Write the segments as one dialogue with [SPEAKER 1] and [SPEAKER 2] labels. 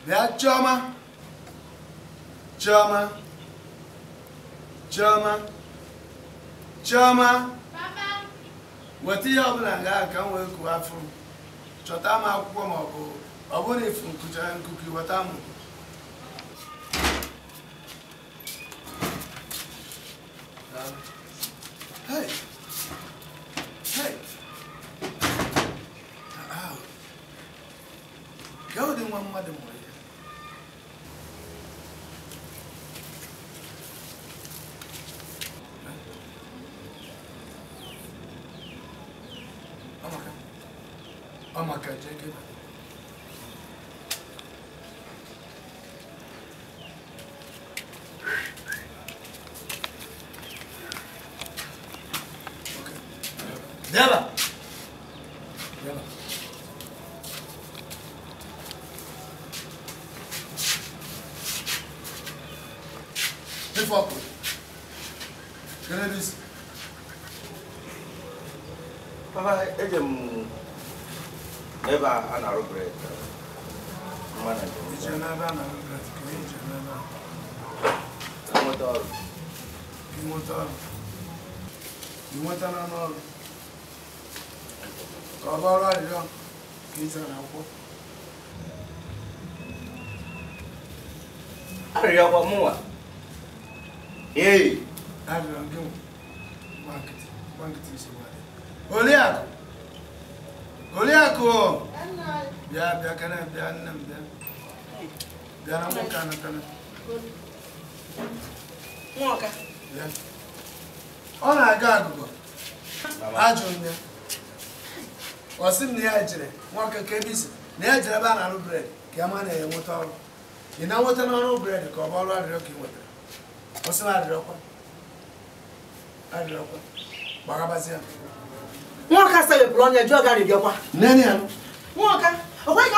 [SPEAKER 1] Bịa Chioma. Chioma. Chioma. Chioma.
[SPEAKER 2] Papa.
[SPEAKER 1] Weta ihe ọbụla nga ka m wee kụọ afọ m. Chọta m akwụkwọ ma ọ bụ ọ bụrụ na ifu nkụchara nkuku weta m. Hey. Hey. Ka ọ dị nwa mmadụ mụrụ ya. Amaka. Amaka jee kebe. Dela. Dela. Ife ọkụ. Kele bis.
[SPEAKER 3] Papa, eje m ebe a na-arụ bred.
[SPEAKER 1] Ije n'ebe a na-arụ bred, ka ije n'ebe a.
[SPEAKER 3] Nweta ọrụ.
[SPEAKER 1] Nweta ọrụ. Nweta n'ọnụ ọrụ. Ka ọ bụ ọrụ arịrịọ ka ị zara akwụkwọ.
[SPEAKER 3] Arịrịọ kwa mụnwa. Ee.
[SPEAKER 1] Arịrịọ gị nwa nkịtị, nwa nkịtị nsogbu adị. Oliakụ! Oliakụ! Bịa bịa kene bịa nne m bịa. Bịa na nwoke anatana.
[SPEAKER 4] Nwoke.
[SPEAKER 1] Bịa. Ọ na-aga agụgọ. Ajụ m ya. Ọ sị m na ya jere nwoke ka ebe isi na ya jere ebe a na-arụ bred ka ya ma na ya enweta ọrụ. Ị na-enweta n'ọrụ bred ka ọ bụ ọrụ arịrịọ ka ị nwetara. Ọ sị na arịrịọ kwa. Arịrịọ kwa. Gbagabazị ya.
[SPEAKER 4] Nwoke asawepụrụ ọnya jụọ gị arịrịọ kwa.
[SPEAKER 1] Nene ya.
[SPEAKER 4] Nwoke, ọ kwaghị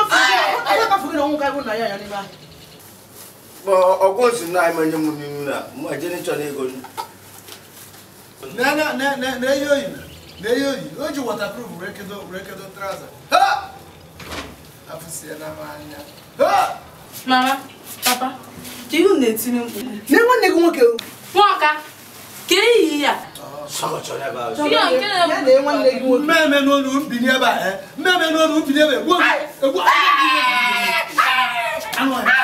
[SPEAKER 4] ka fụ gị na nwoke bụ na ya ya n'ime ahịa.
[SPEAKER 3] Ọgwụ nsi na anyị m n'ihu na mụ eje n'ịchọ n'ego.
[SPEAKER 1] Na eyi oyi. Na eyi oyi. O ji waterproof wee kedo trouser. Ha! Afụsiela m anya. Ha!
[SPEAKER 2] Mama, papa, ka ihu na-etiri mkpu.
[SPEAKER 4] Na nwanne gị nwoke o.
[SPEAKER 2] Nwoke, ka eyi ya.
[SPEAKER 4] Ya na nwanne gị nwoke.
[SPEAKER 1] Mmemme n'olu mbini ebe a, mmemme n'olu mbini ebe a. Egbuo egbuo. Anụ ọhịa.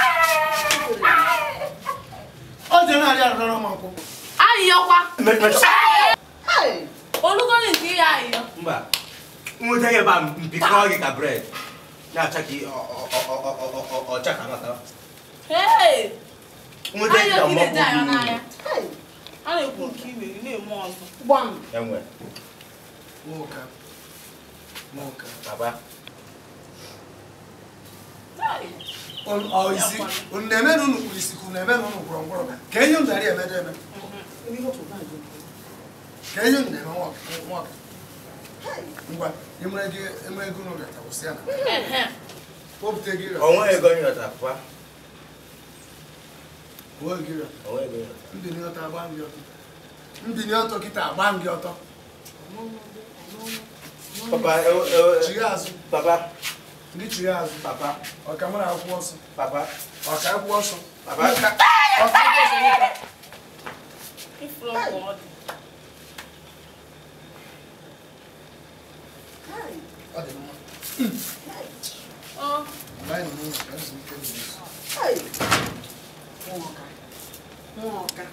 [SPEAKER 1] Ọ dị na-arịa arịrịọ m akwụkwọ.
[SPEAKER 2] Ayịyọkwa. Olugoli nke ya ayịyọ.
[SPEAKER 3] Mba. Nweta ya ebe a mpikọ gị ka bred. Na-acha ka ọcha ka mata.
[SPEAKER 2] Hey!
[SPEAKER 3] Nweta ya ka mmakwu.
[SPEAKER 2] A na-ekwu nke ime na-eme ọzọ.
[SPEAKER 4] Gbam.
[SPEAKER 3] Enwe.
[SPEAKER 1] Nwoke. Nwoke.
[SPEAKER 3] Baba.
[SPEAKER 1] Ọ isi, unu na-eme na unu kwuru isi ka unu na-eme na unu gwọrọ ngwọrọ. Ka ihe unu na-eri emede eme. Ka ihe unu na-eme nwoke. Ngwa, enwere ego unu gata wụsị ya na. Wepụta ego ịrịọ.
[SPEAKER 3] Onwe ego ịrịọta papa.
[SPEAKER 1] Onwe ego ịrịọta.
[SPEAKER 3] Onwe ego ịrịọta.
[SPEAKER 1] Mbini ọtọ agba m gị ọtọ. Mbini ọtọ kịta agba m gị ọtọ.
[SPEAKER 3] Papa,
[SPEAKER 1] chigha azụ.
[SPEAKER 3] Papa.
[SPEAKER 1] Ndị chigha azụ.
[SPEAKER 3] Papa.
[SPEAKER 1] Ọka mụ na akwụkwọ ọsọ.
[SPEAKER 3] Papa.
[SPEAKER 1] Ọka akwụkwọ ọsọ.
[SPEAKER 3] Papa.
[SPEAKER 1] Ọka akwụkwọ ọsọ nwoke.
[SPEAKER 2] Ifuru ọkụ ọ dị.
[SPEAKER 1] Ọ dị mma.
[SPEAKER 2] Ọ.
[SPEAKER 1] Mgbe anyị nọ n'ụlọ ka nzu ike dị nso.
[SPEAKER 4] Nwoke. Nwoke.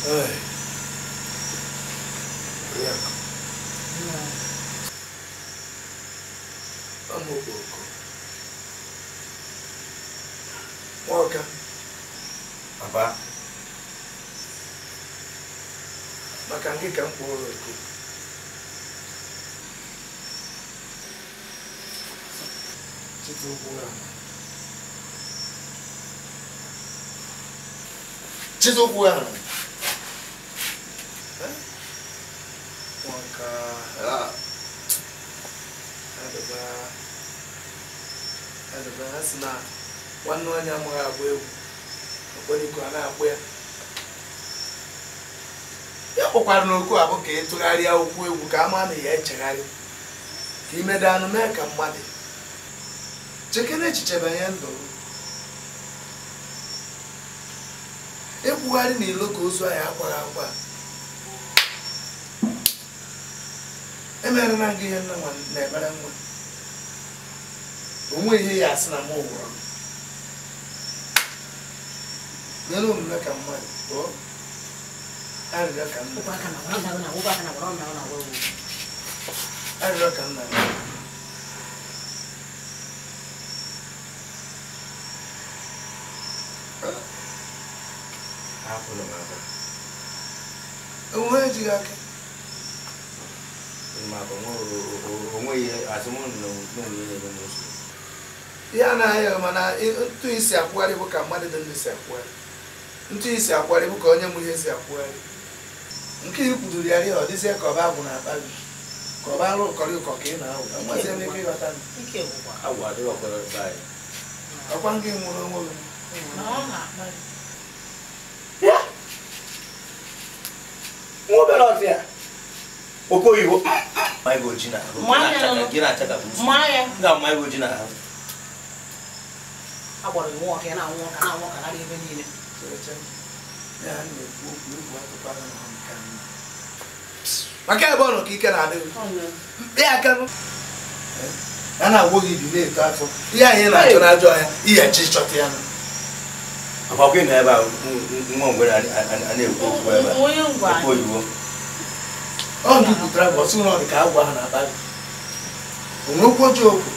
[SPEAKER 1] Hey. Oriakụ. Amokpoko. Nwoke.
[SPEAKER 3] Papa.
[SPEAKER 1] Maka gị ka m kpọrọ oku. Chịtụ ụkwụ ya. Chịtụ ụkwụ ya. Nwoke. Adịba. Adịba a sị na nwanne onye amaghị agba egwu. Okporiko a na-akpụ ya. Akpọkwara n'okwu abụ ka ị tụgharịa okwu egwu ka ama na ya echegharị ka imeda anụ mee ka mmadụ chekere echiche banyere ndụ ekwugharị na ilo ka ozu anyị akwara akwa emere na nga ihe nna na-emere nwa onwe ihe ya asị na m gwụrụ mere omume ka mmadụ pụọ arịrịọ ka nna arịrịọ ka nna onwe ejighị aka ihe anaghị mana ntụ isi akwụgharị bụ ka mmadụ dị ndụ si akwụgharị ntụ isi akwụgharị bụ ka onye mụ ihe si akwụgharị nke i kwudoro ya ọ dịzie ka ọba agwụ na-akpa gị ka ọba arụ ụkọrọ ụkọ ka ị na-awụ enwezi m ike ịghọta ọkwa ngị nwụrụ onwe gị
[SPEAKER 3] nwa obere ọfịa okoyibo
[SPEAKER 1] maka ebe ọ nọ ka ike na-adịghị mkpe aka a na-agwọ gị ibi na-eto afọ ihe anyị na-achọ n'ajọ ọhịa ihe eche ịchọta ya
[SPEAKER 3] akwakwe na ebe a nwa ngwere a na-ekwu okwu ebe a oyibo
[SPEAKER 1] ọ nke kwutere bụ ọsị ụlọ dị ka agwọ ahụ na-akpa gị onwe okwu ọjọọ okwu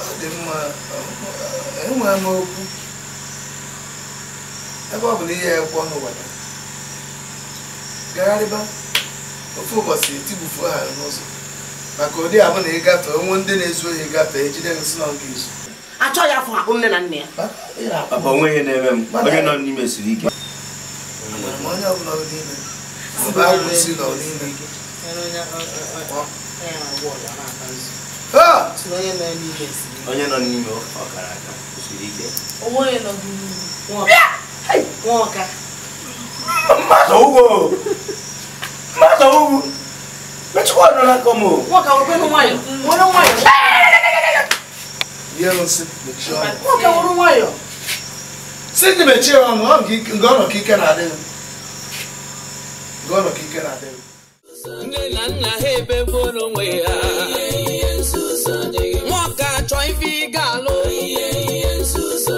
[SPEAKER 1] ọ dị mma enwere m okwu ebe ọ bụ na ihe ekwe ọnụ weta gagharịba ofu ụbọchị etigbufuo ha n'ụzọ maka ụdị abụ na ịgafe onwe ndị na-ezu ohi gafee ejide gị si na nke izu
[SPEAKER 4] achọghị afọ akpụ nne na nne ya
[SPEAKER 3] papa onwe ihe na-eme m onye nọ n'ime siri ike
[SPEAKER 1] onye ọbụla nọ n'ime mba agwụ si nọ n'ime
[SPEAKER 3] onye nọ n'ime ọkara aka siri ike mmadụ ugwu mmadụ ugwu mechikwa ọnụ n'aka m
[SPEAKER 4] nwoke were nwayọ were nwayọ nwoke were nwayọ
[SPEAKER 1] si gị mechie ọnụ nke ọnọ ka ike na-adịghị nke ọnọ ka ike na-adịghị
[SPEAKER 5] nne na nna ha ebeboro onwe ha nwoke achọ ife ịga alụ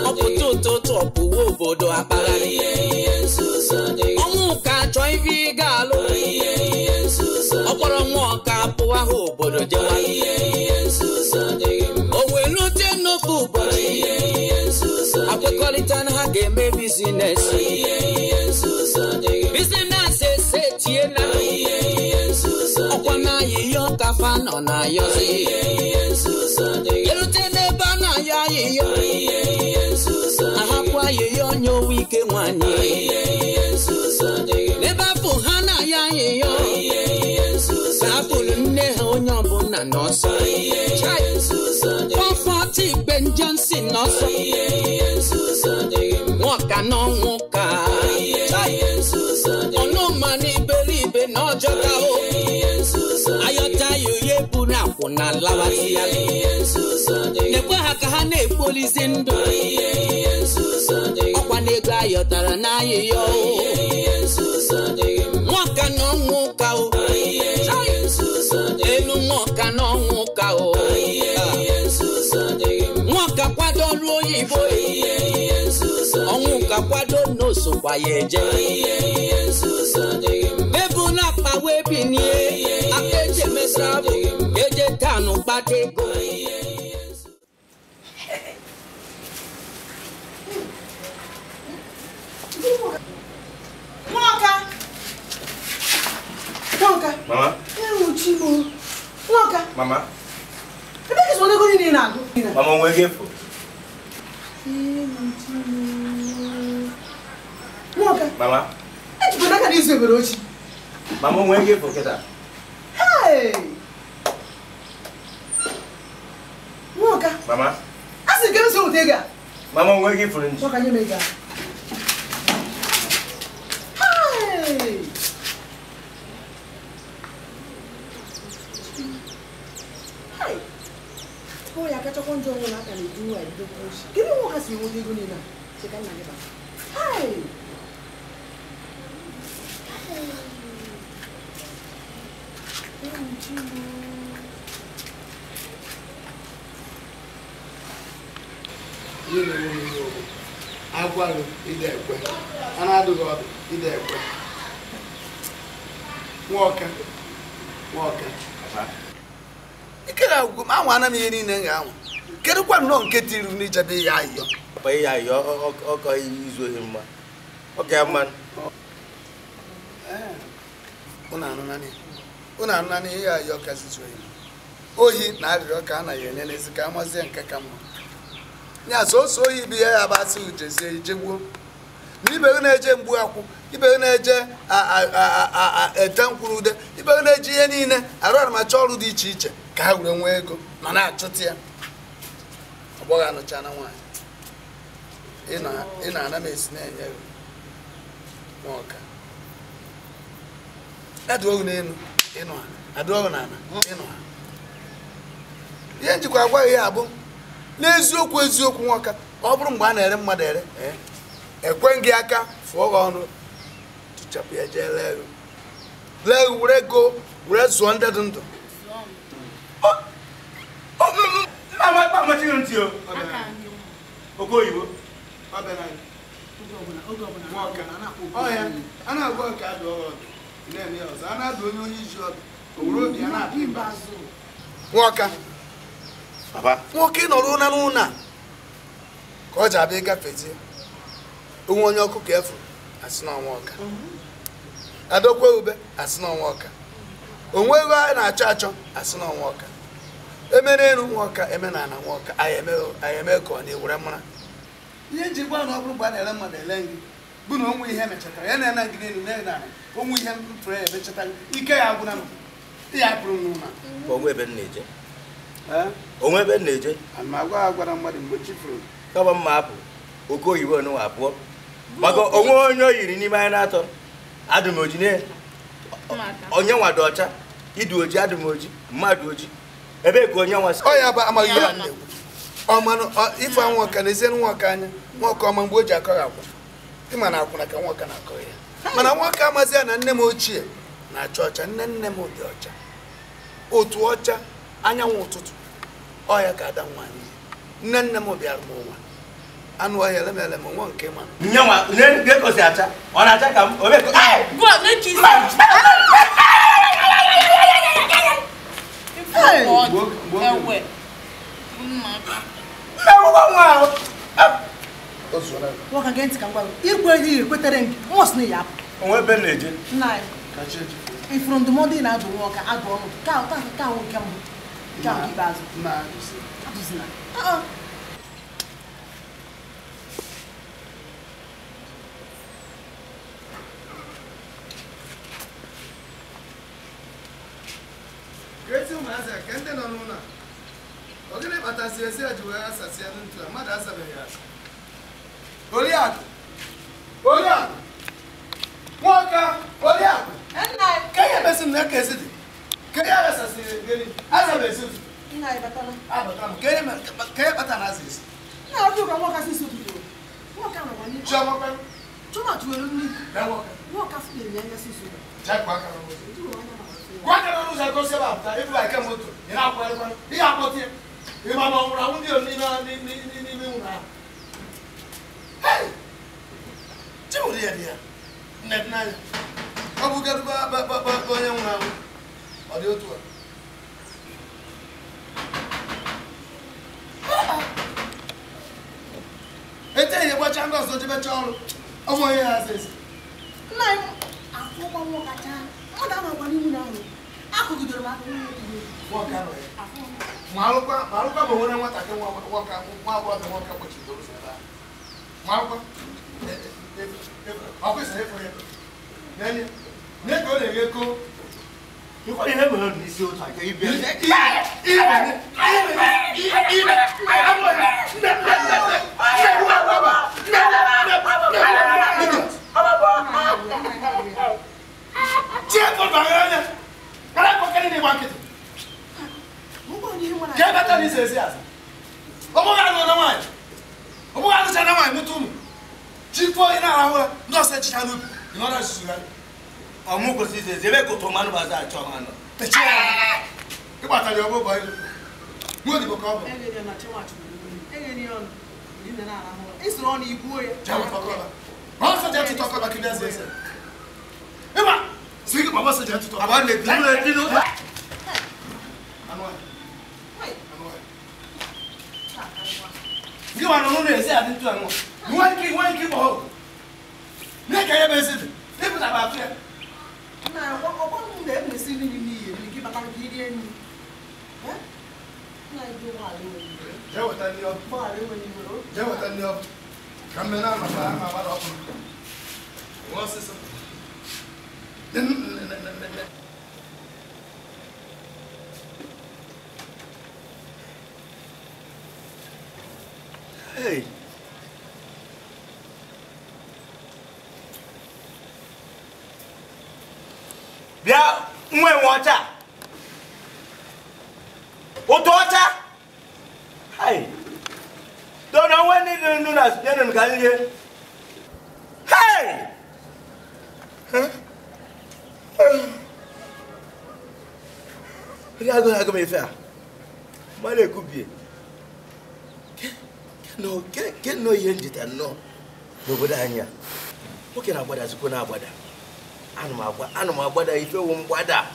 [SPEAKER 5] ọpụta ụtụtụ ọpụwa obodo akpagharị ọnwụ ka achọ ife ịga alụ ọkpọrọ nwoke apụwa ha obodo jewa o wee rute n'ofe ụbọchị akwekọrịta na ha ga-eme bizines bizines esetie na ọkwa na ayịyọ ka fa nọ na ayọzi erute n'ebe a na-ayọ ayịyọ ahapụ ayịyọ onye owe ike nwanyị n'ebe afọ ha na-ayọ ayịyọ hapụrụ nne ha onye ọbụla n'ọsọ Comfort Ben Johnson n'ọsọ nwoka n'ọnwụ ka ọnụma n'iberibe na ọjọọ ka o ayọta ya oye buru akwụna lawazi ya na-ekwe ha ka ha na-ekpolizi ndụ ọkwa na ego ayọtara n'ayịyọ nwoka n'ọnwụ ka o elu nwoka n'ọnwụ ka o nwoka kwado ọrụ oyibo ọnwụ ka kwado n'osokwa ya eje bebụla akpa wee binie aka eji emesa bụ eje tanụ kpata ego.
[SPEAKER 4] Nwoka! Nwoka!
[SPEAKER 3] Mama?
[SPEAKER 4] Ewu Nwoka!
[SPEAKER 3] Mama?
[SPEAKER 4] Ebe ka ego niile na-agụ?
[SPEAKER 3] Mama, onwe gị efu.
[SPEAKER 4] Nwoka!
[SPEAKER 3] Mama?
[SPEAKER 4] Ejikwa n'aka na izu ebere ochi.
[SPEAKER 3] Mama, onwe gị efu kịta.
[SPEAKER 4] Hey! Nwoka!
[SPEAKER 3] Mama?
[SPEAKER 4] A sị nke m si weta ego a.
[SPEAKER 3] Mama, onwe gị furu nji.
[SPEAKER 4] Nwoka, nye m ego a. Jọkwa njọ nwere aka na-edu nwa ebidokwa ochi. Kedu nwa ha si enweta ego niile a? Cheka nna gị bata. Hai!
[SPEAKER 1] Ihe na-eme n'ihe ọbụ agwaghị ide ekwe a na-adụghị ọdụ ide ekwe nwoke nwoke ike na-agwụ m anwa ana m ihe niile m ga-anwa kedu kwa nnọọ nke tiri m n'ijebe ya ayọ
[SPEAKER 3] papa ya ayọ ọkọ izu ohi mma ọ ga mma
[SPEAKER 1] ụnụ anụnanị ihe ayọ kasị zuo ohi ohi na arịrịọ ka a naghị enye n'ezi ka amazie nke ka mma ya sọsọ oyi bụ ihe ya bụ asị ujezie ijegbuo na ibe gị na-eje mgbu akwụ ibe gị na-eje ete nkwụrụ ude ibe gị na-eje ihe niile arụ arụmacha ọrụ dị iche iche ka ha were nwee ego ma na-achụta ya ọ bụghị anụcha na nwaanyị ị na-ana m esi na-enye gị nwaọka adụọ n'elu ịnụ ha adụọ n'ala ịnụ ha ihe njikwa agwaghị ya abụ n'eziokwu eziokwu nwoke ọ bụrụ mgbe a na-ere mmadụ ere ekwe gị aka fụọ gị ọnụ tụchapụ ya jee lee ego lee were ego were zụọ ndị dị ndụ a na-agwa ka adụ ọdụ na-eme ya ọzọ a na-adụ onye onye iji ọdụ o were obi ya na-apị mba nwoke nwoke nọrọ ụna n'ụna ka ọ ji abịa ịgafezie onwe onye ọkụ ka efu asị n'ọnwa ọka adọkwa ube asị n'ọnwa ọka onwe ego a na-achọ achọ asị n'ọnwa ọka emere elu nwa ọka eme na ala nwa ọka anyị eme ka ọ na-ewere mara ihe njikwa na ọ bụrụ mgbe a na-ere mmadụ ele gị bụ na onwe ihe emechatara ya na-ene gị n'elu na ala onwe ihe mfere ya emechatara ike ya agwụna m ya pụrụ n'ụlọ
[SPEAKER 3] onwe ebe m na-eje onwe ebe m na-eje
[SPEAKER 1] agwa agwara mmadụ mgbe chi furu
[SPEAKER 3] kama mma apụ oke oyibo nwa apụọ maka onwe onye o yiri n'ime anyị na-atọ adụmoji onye nwa dị ọcha idu oji adụmoji mmadụ oji ebe ka onye nwa si
[SPEAKER 1] ọ ya bụ amaghị ihe na-ekwu ọmanụ ife nwoke na ezienụ nwoke anya nwoke ọma mgbe o ji akọghị akwa ịma na akwụna ka nwoke na-akọ ya mana nwoke amazi ya na nne m ochie na-acha ọcha nne nne m dị ọcha otu ọcha anyanwụ ụtụtụ ọ ya ka ada nwaanyị nne nne m bịara m ụwa anụ ọhịa elemele m nwa nke ma
[SPEAKER 3] nyenwa na-ekosi acha ọ na-acha ka m
[SPEAKER 4] nwoke gee ntị ka m gwa gị ikwe ihe ekwetere gị mmụọ na ya apụ
[SPEAKER 3] onwe ebe m na-eje
[SPEAKER 4] nna anyị ifuru ndụmọdụ ị na-adụ nwoke adụ ọnụ ka ahụ nke mbụ nke ahụ ikpeazụ adụzina.
[SPEAKER 1] Ezi ụmụazị a ka ndị nọ n'ụlọ a ọ gịnị kpatasị ezi a ji wee asasị ya ntu a mmadụ asabeghị asa Oriakụ Oriakụ nwoke Oriakụ ka ihe mesị m na ka ezi dị ka ihe asasịrị gịnị asabeghị ezi ụtụtụ ka ihe kpata na asa esi Chiọma kwakara n'ụzọ gosi ebe apụta ebe ba ike moto ị na-akwagharịkwa ihe akpọta ya ị ma na ọ nwụrụ anwụ ndị n'ime n'ime nwụrụ ahụ chiwụrụ ya dị ya nne dị n'anya ọ bụ kedụ onye nwụrụ anwụ ọ dị otu a ete ihe gbacha ndị ọzọ jebecha ọrụ ọ bụ onye ha asa esi
[SPEAKER 4] nna anyị akwụkwọ nwokacha mmadụ anọkwa n'ihu na ahụ akụgidere m aka
[SPEAKER 1] ma alụkwa ma nwere nwatakịrị nwa agbọghọbịa nwoke kpọchiri ụzọ ebe ahụ ma alụkwa ọ kwesịrị ịfụ ya n'enye nye ka ọ na-eghe ko
[SPEAKER 3] ihe mere n'isi otu aka ibe
[SPEAKER 1] nwaanyị mụta ụmụ chifo ị na-arahụ ụra ndị ọsọ echicha n'ubi ị nọrọ asụsụ
[SPEAKER 3] ọmụ kwesịrị ize ebe ka ụtọ mmanụ bazụ achọ mmanụ
[SPEAKER 1] ịgbatara ya ọgbụgbọ ilu nwa odibo ka ọ bụ
[SPEAKER 3] Hey. Bịa nwa enwe ọcha. Ụtọ ọcha. Hai. Dọnà onwe ndị dị ndụ na nyenụ ka nrie. Hey! Ndị agụ na-agụ m ife a. Mmadụ ekwubie. Ke nnọọ ihe njita nnọọ n'obodo anyị a. Nwoke na-agbadazikwa na-agbada. Ana m agbada ife wụ mgbada.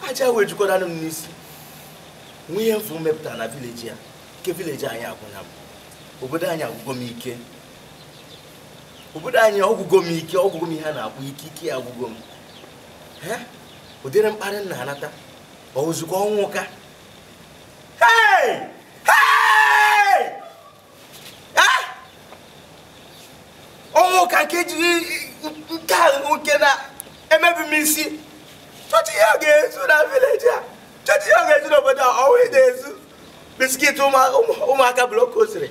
[SPEAKER 3] Aja wee jikọta m n'isi. Nwa ihe mfu mepụtara na vileji a. Nke vileji anyị agwụna m. Obodo anyị agwụgo m ike. Obodo anyị ọgwụgo m ike, ọgwụgo m ihe a na-akpọ ike, ike ya agwụgo m. Ụdịrị mkparị m na-anata, ọ wụzikwa ọnwụ ụka. Hey! Hey! Ọnwụ ụka nke jiri nke a nke na-emebi m isi. Chọọchị ihe ọ ga-ezu na vileji a. Chọọchị ihe ọ ga-ezu n'obodo a, ọnwụ ị na-ezu. Biskit ụmụaka blọk osiri.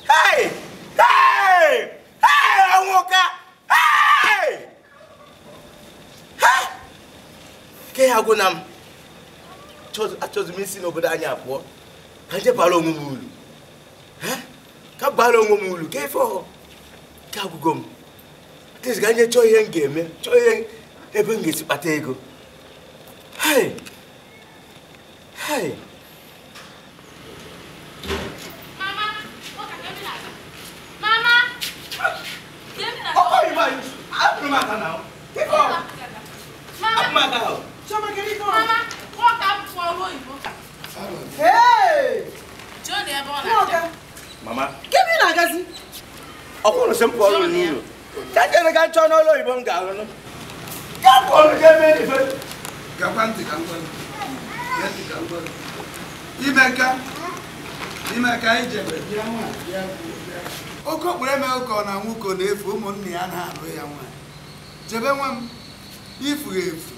[SPEAKER 3] Hey! Hey! Hey! Ọnwụ ụka! Hey! Ha! Ke ya gwụ na m. Achọzụ m isi n'obodo anyị abụọ. Ka nje bara onwe m uru. Ka bara onwe m uru. Ka ife ọhụ. Ka agwụgo m. Atịz ka nje chọọ ihe m ga-eme. Chọọ ihe ebe m ga-esi kpata ego. Hey! Hey!
[SPEAKER 2] Mama! Mama! Mama!
[SPEAKER 4] Hey!
[SPEAKER 3] Mama.
[SPEAKER 4] Kemi na-agazi.
[SPEAKER 3] Ọkwụrụ sị m pụọ ọrụ n'ụlọ. Ka jere ka chọọ n'ụlọ oyibo m ga-arụ nụ. Ka pụọ ọrụ ga eme ife.
[SPEAKER 1] Gakwa ntị ka m gwa gị. Gee ntị ka m gwa gị. Imeka anyị jebe bịa nwa bịa bịa. Oke okporo emeghị ka ọ na nwoke ọ na-efu ụmụnne ya na-alụ ya nwaanyị. Jebe nwa m ifughị efu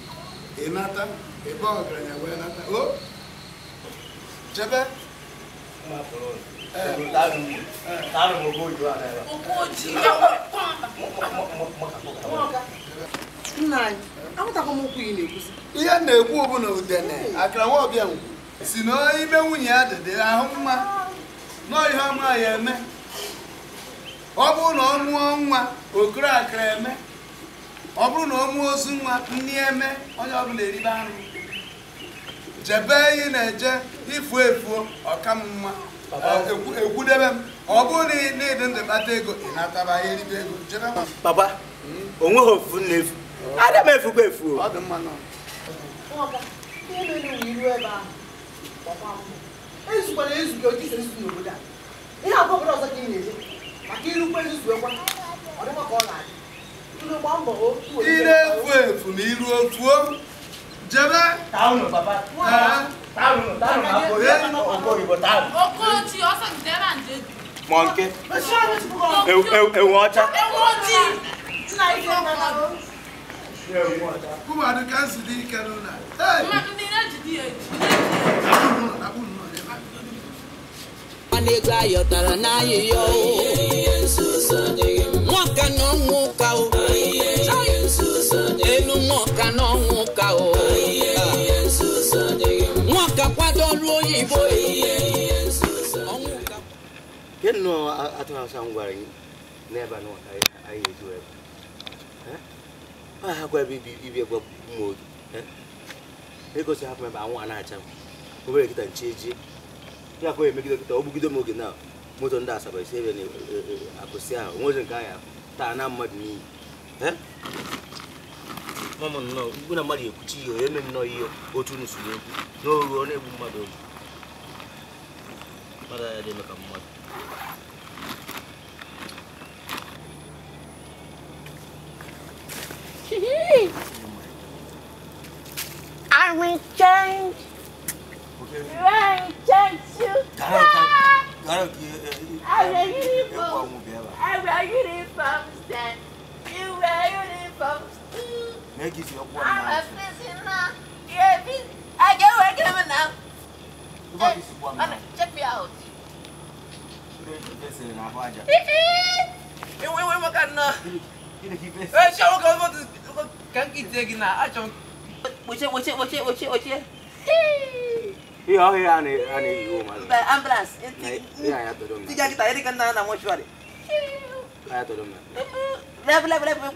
[SPEAKER 1] ị nata ebe ọgaranya wee nata. O jebe. Ihe na-ekwu bụ na udene akara nwa ọbịa ngwu si na ime nwunye ya dịdị ahụ mma nọọ ihe ọma ya eme. Ọ bụrụ na ọ mụọ nwa okoro akara eme. Ọ bụrụ na ọ mụọ ozu nwa nni eme onye ọbụla eribe anụ. Jebe ị na-eje ifu efuo ọka m mma ekwudebe m. Ọ bụrụ na ịdị ndụ kpata ego ị nataba ya eribe ego. Jebe nwa.
[SPEAKER 3] Papa, o nweghị ofu na-efu. Ada m efukwa efu.
[SPEAKER 1] Ọ dị mma nọ.
[SPEAKER 4] Ezukwala ezu ka otu isi ezu n'obodo a. Ihe abụọ obodo ọzọ ka ị na-eje maka irukwa ezuzuekwa ọ dịkwa ka ọ na-adị.
[SPEAKER 1] Ị na-efu efu na iru ofuo. Jebe.
[SPEAKER 3] Taụnụ papa. Taụnụ taụnụ
[SPEAKER 2] Okoji ọsọ jidere nje.
[SPEAKER 3] Ma nke. Ewu ọcha.
[SPEAKER 2] Ewu ojii.
[SPEAKER 1] Kụmadụ ka nsi dị ike n'ụlọ a.
[SPEAKER 2] Ndị na-ejide ya eji.
[SPEAKER 5] Ego ayọtara n'ahịhịa nwaka na ọnwụ ụka o elu nwaka na ọnwụ ụka o nwaka kwado ọrụ oyibo.
[SPEAKER 3] Ke nọ atụrụ asa m gwara gị n'ebe a nọ anyị ezu ebe. Ọ hakwa ebe ibi egwa m oge. Egosi hapụ ebe anwụ a na-acha m. Obere kịta nche ejie. Ya kwa emegide kịta o gbugide m oge na moto ndị Asaba isi ebe na-akụsị ahụ onwezi nke anyị taa na mmadụ n'iyi. Mama nnọọ mgbe na mmadụ ekwuchi ihe eme nnọọ ihe otu unu siri ekwu n'oru ọ na-egbu mmadụ oge. Mmadụ ya dị eme ka mmadụ.
[SPEAKER 6] I will change. I will change you. I wear uniform. I wear uniforms then. You wear uniforms too. I'm a prisoner. You're a prisoner. I get working now. Hey, check me out. Ambulance.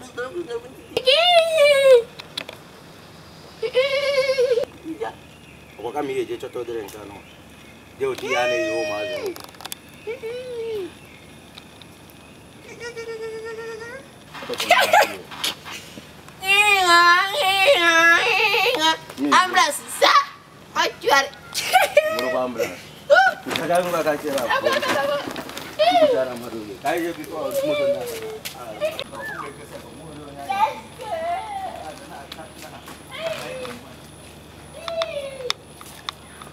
[SPEAKER 6] Ambulance, sir. Mortuary.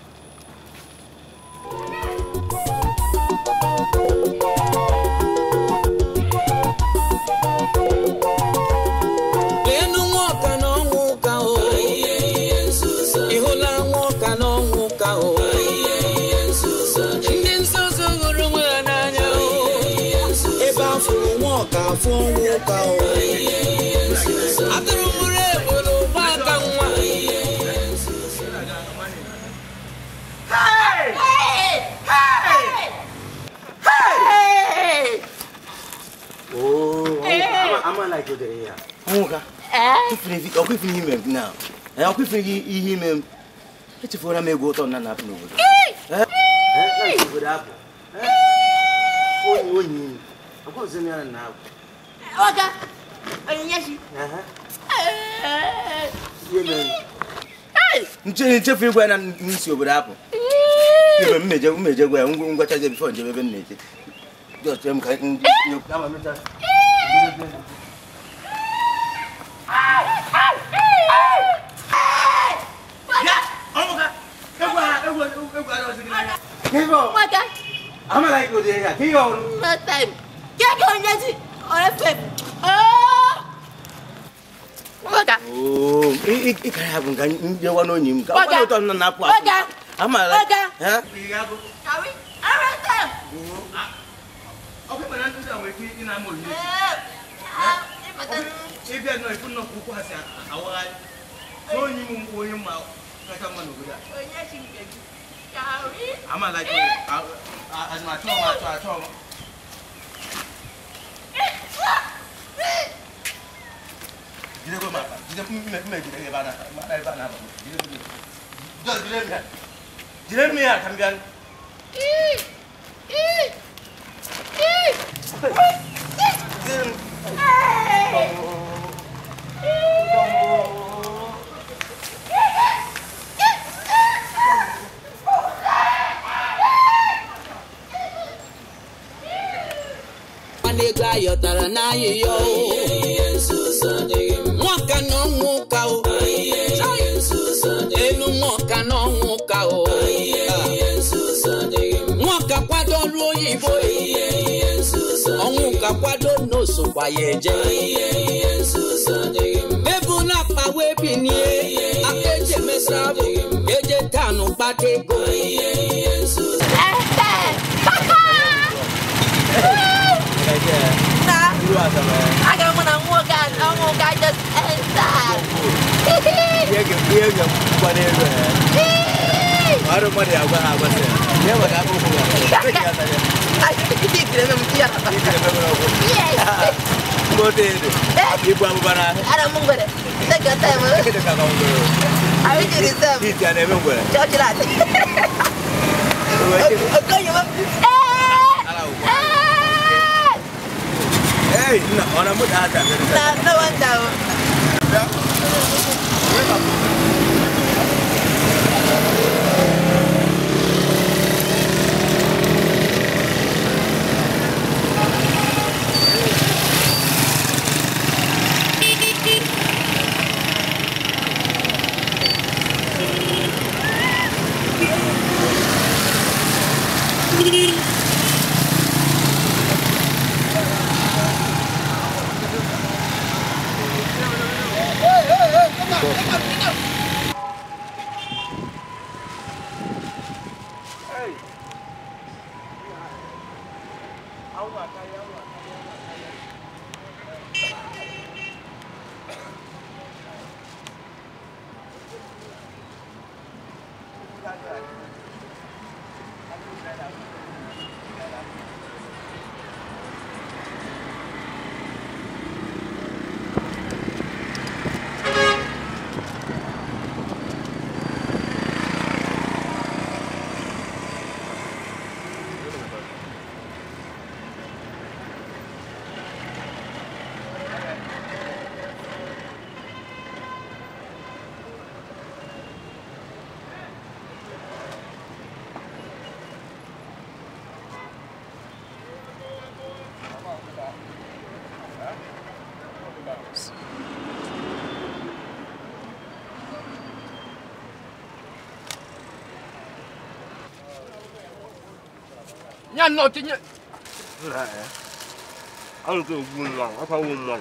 [SPEAKER 3] Echefuru m ego ụtọ nna na-apụ n'obodo. Nchefu igwe na n'isi obodo apụ. Mmeje gwa ya ngwachaje bifo njebe ebe m na-eche. Just m ka
[SPEAKER 6] No time. Get on your Oh!
[SPEAKER 3] Oh, it can happen. You want to him. I'm like, as my
[SPEAKER 6] I got one on one guy, I just entered.
[SPEAKER 3] Ọrụ mmadụ ya agwa ha agbasị ya. Ihe maka akpụkpọ ụkwụ ya. Ibu abụba n'ahụ.
[SPEAKER 6] Ara m ngwere. Take your time. I will reserve.
[SPEAKER 3] Iti a na-eme ngwere.
[SPEAKER 6] Chọọchị na-adị. Okoye m.
[SPEAKER 3] Hey, nna, ọ na mụ da-ata.
[SPEAKER 6] Na no wonder.
[SPEAKER 7] Ya no tinye.
[SPEAKER 3] Ahụ nke ogbu nwa, akwa nwa nwa.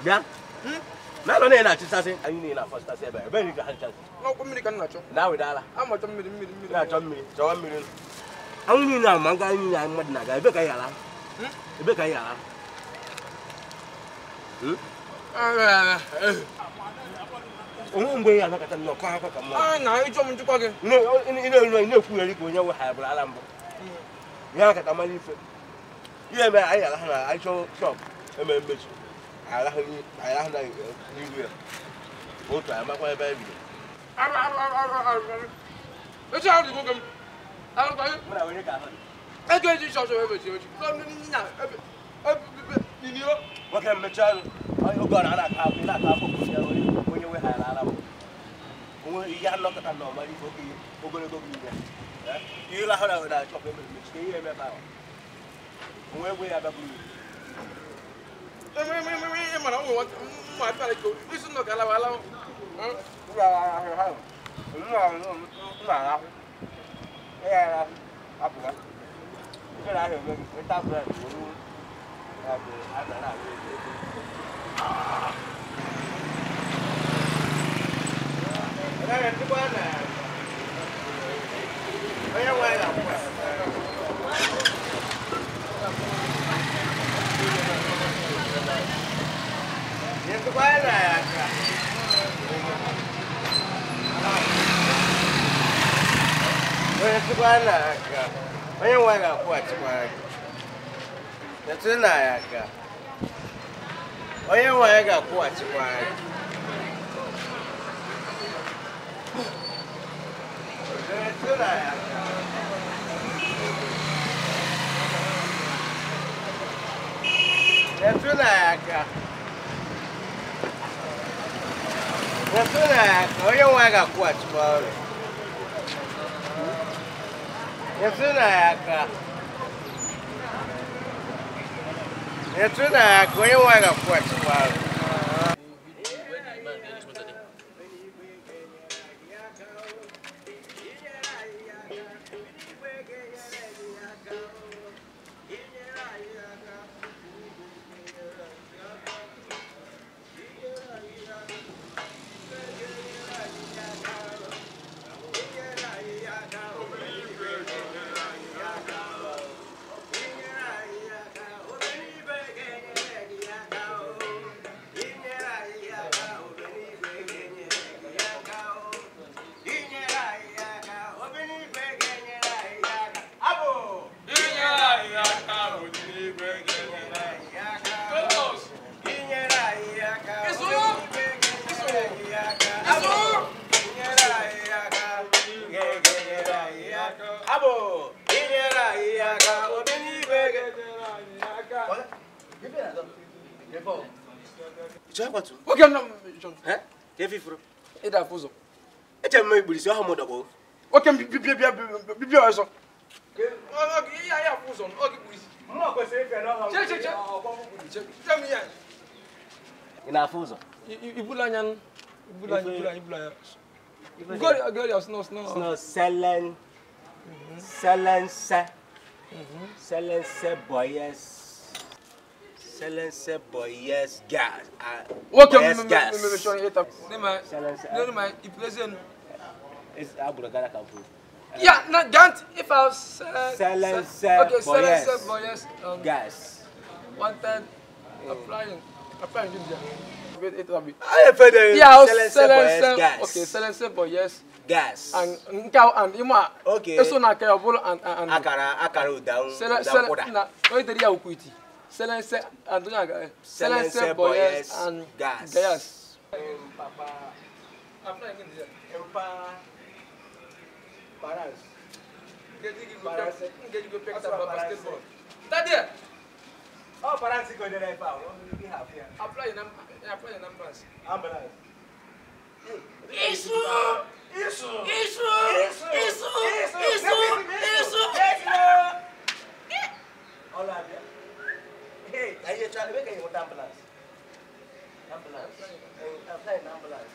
[SPEAKER 3] Bịa. Na nọ na-achịchasị, anyị niile na-afọchịtasị ebe a. Ebe ka ha nchasị.
[SPEAKER 7] N'ọkwa mmiri ka m na-achọ.
[SPEAKER 3] Na wedala.
[SPEAKER 7] Ama achọ mmiri mmiri mmiri.
[SPEAKER 3] Na-achọ mmiri, chọwa mmiri. Anwụ niile ama nga anyị niile mmadụ na-aga ebe ka anyị ala. Ebe ka anyị ala. Onwe mgbe ya anakọta nnọkọ akwa ka mmadụ.
[SPEAKER 7] Ah, na ịchọ m nchịkwa gị.
[SPEAKER 3] Ị na-ekwugheri ka onye wegharịbụrụ ala mbụ. Ya kata mara ife. Ihe mere anyị ala ha na anyị chọọ shọp emere mmechi. Anyị ahụ na n'ihu ya. Otu anyị makwa ebe anyị bido.
[SPEAKER 7] Echi ahụ dị nwoke m.
[SPEAKER 3] Mụ na onye ka ahụ dị.
[SPEAKER 7] Ego eji shọp shọp emechi emechi.
[SPEAKER 3] Nwoke mmechi ọrụ. Oge ọ na-aka akwụ na-aka akwụ onye weghara ala mbụ. Onwe ihe anọkọta na ọmara ife oge ogologo gị ime. Ihe lahụ na chọpụ emere mmechi ka ihe eme ebe ahụ. Onwe egwe ya abịa buru.
[SPEAKER 7] Mana ụmụ mma abịara iko isi nnọkọ alawa alawa.
[SPEAKER 3] Onye nwe ga-akwụghachikwara gị. Metụ na ya aka. Onye nwe ga-akwụghachikwara gị. Metụ na ya aka. Metụ na ya aka. Metụ na ya aka. Onye nwe ga-akwụghachikwara gị. Metụ na ya aka. Metụ na ya aka. Onye nwe ga-akwụghachikwara gị.
[SPEAKER 7] Oke nọ John.
[SPEAKER 3] Eh? Ka efe ifuru.
[SPEAKER 7] Ịda afụ ụzọ.
[SPEAKER 3] Eche m igburu isi ọha m dọkpọ.
[SPEAKER 7] Oke m bibia bibia bibia ọzọ. Ihe ya afụ ụzọ ọ gị kpuru isi.
[SPEAKER 3] Mma kwesịrị ife n'ọha m.
[SPEAKER 7] Che che che. Che m ihe.
[SPEAKER 3] Ị na-afụ ụzọ?
[SPEAKER 7] Ibulu anya ibulu anya ibulu anya ibulu anya. Gloria Gloria snow snow.
[SPEAKER 3] Snow selen. Selense. Selense boyes. Selense boyes gas.
[SPEAKER 7] Nwoke
[SPEAKER 3] Boyes gas.
[SPEAKER 7] Selense.
[SPEAKER 3] It's agbụrụ ka mfu.
[SPEAKER 7] Yeah, no, don't if I was
[SPEAKER 3] Selense
[SPEAKER 7] okay,
[SPEAKER 3] boyes
[SPEAKER 7] Selense boyes
[SPEAKER 3] gas.
[SPEAKER 7] Wanted applying applying this.
[SPEAKER 3] Wait,
[SPEAKER 7] yeah,
[SPEAKER 3] Selense boyes gas.
[SPEAKER 7] Okay, Selense boyes
[SPEAKER 3] gas.
[SPEAKER 7] And nka and ima.
[SPEAKER 3] Okay.
[SPEAKER 7] Eso na ka obolo and
[SPEAKER 3] akara akara ụda ụda.
[SPEAKER 7] Na o deri ya ukuiti. Selense and
[SPEAKER 3] Selense boyes
[SPEAKER 7] and
[SPEAKER 3] gas.
[SPEAKER 7] Gas. Papa applying this.
[SPEAKER 3] Papa Parans.
[SPEAKER 7] Ngeji go pick up basketball. Daddy.
[SPEAKER 3] Oh, parans go there if I have here.
[SPEAKER 7] Apply in ambulance.
[SPEAKER 3] Ambulance.
[SPEAKER 6] Isu! Isu! Isu! Isu! Isu! Isu!
[SPEAKER 3] All of you. Hey, are you trying to make a ambulance? Ambulance. Apply in ambulance.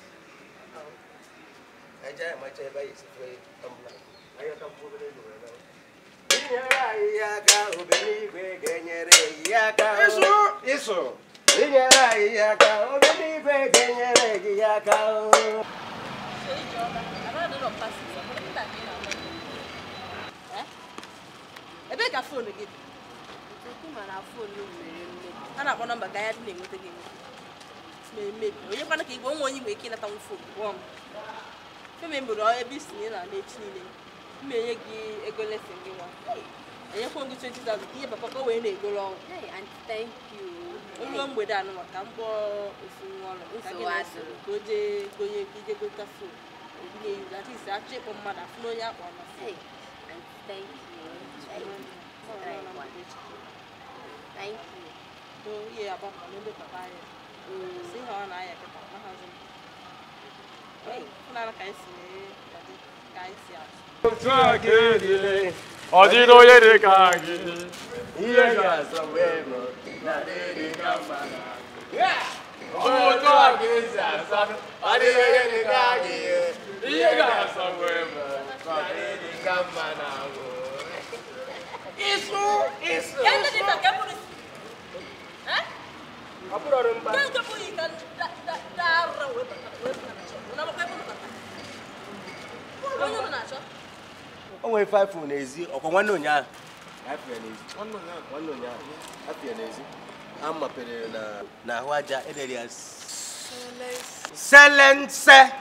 [SPEAKER 3] I just my child by ambulance. I got to put it in.
[SPEAKER 7] Isu!
[SPEAKER 2] Ebe ka phone gị dị? A na-akpọ nọmba ka ya dị na-enweta gị emebi. Onye kwana ka igwe onwe onye nwere ike ịnata m fon gwụọ m. Feme mbụrụ ebe isi na ị na-ala echi niile. M enye gị ego lesin gị nwa. Enyekwa gị 20,000 ka ihe papa ka o wee na-egoro ọgwụ.
[SPEAKER 8] Thank you.
[SPEAKER 2] Oluo mgbede anụ maka mbọ ofu nwa ọrụ ka gị na-esoro ka o jee gonye ka ije gota fon. Obi na-eyuzu at least achọ ịkpọ mmadụ afụ na onye akpọ na fon.
[SPEAKER 8] Thank you. Thank you.
[SPEAKER 2] Do ihe agbakọ n'ebe papa ya. Si ha ọ na-aya kịta mahazi m. Fụnara ka anyị si ka anyị si azụ.
[SPEAKER 7] Ọ dịrị onye dị ka gị.
[SPEAKER 3] Ihe ga-asọ wee mụ na dịrị ka mma.
[SPEAKER 7] Otu a ka esi asa
[SPEAKER 3] Ọ dịrị onye dị ka gị.
[SPEAKER 7] Ihe ga-asọ wee mụ
[SPEAKER 3] na dịrị ka mma na ahụ.
[SPEAKER 6] Isu!
[SPEAKER 3] Isu!
[SPEAKER 2] Ka ndị dị ka mkpụrụ isi.
[SPEAKER 3] Ọ bụrụ ọrụ mba.
[SPEAKER 2] Ka nke bụrụ ka dara wee bata wee bata na chọọ. Na akwụkwọ ebe unu bata. Onye unu na-achọ?
[SPEAKER 3] O nwere 5 n'ezi ọkwa nwanne ụnyaahụ. Afịa n'ezi. Nwanne ụnyaahụ. Afịa n'ezi. A mapere na n'ahụ aja edere ya Selense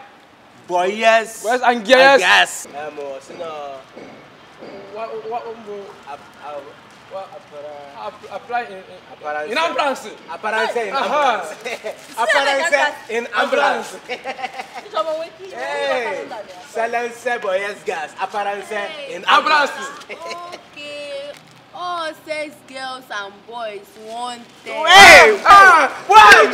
[SPEAKER 3] boyes
[SPEAKER 7] and gas.
[SPEAKER 3] Mo si na
[SPEAKER 7] apply in ambulance.
[SPEAKER 3] Apparence in ambulance. Apparence in ambulance. Hey, Selense boyes gas. Apparence in ambulance.
[SPEAKER 8] Okay. All sex girls and boys want them.
[SPEAKER 3] Hey! Ah! Why?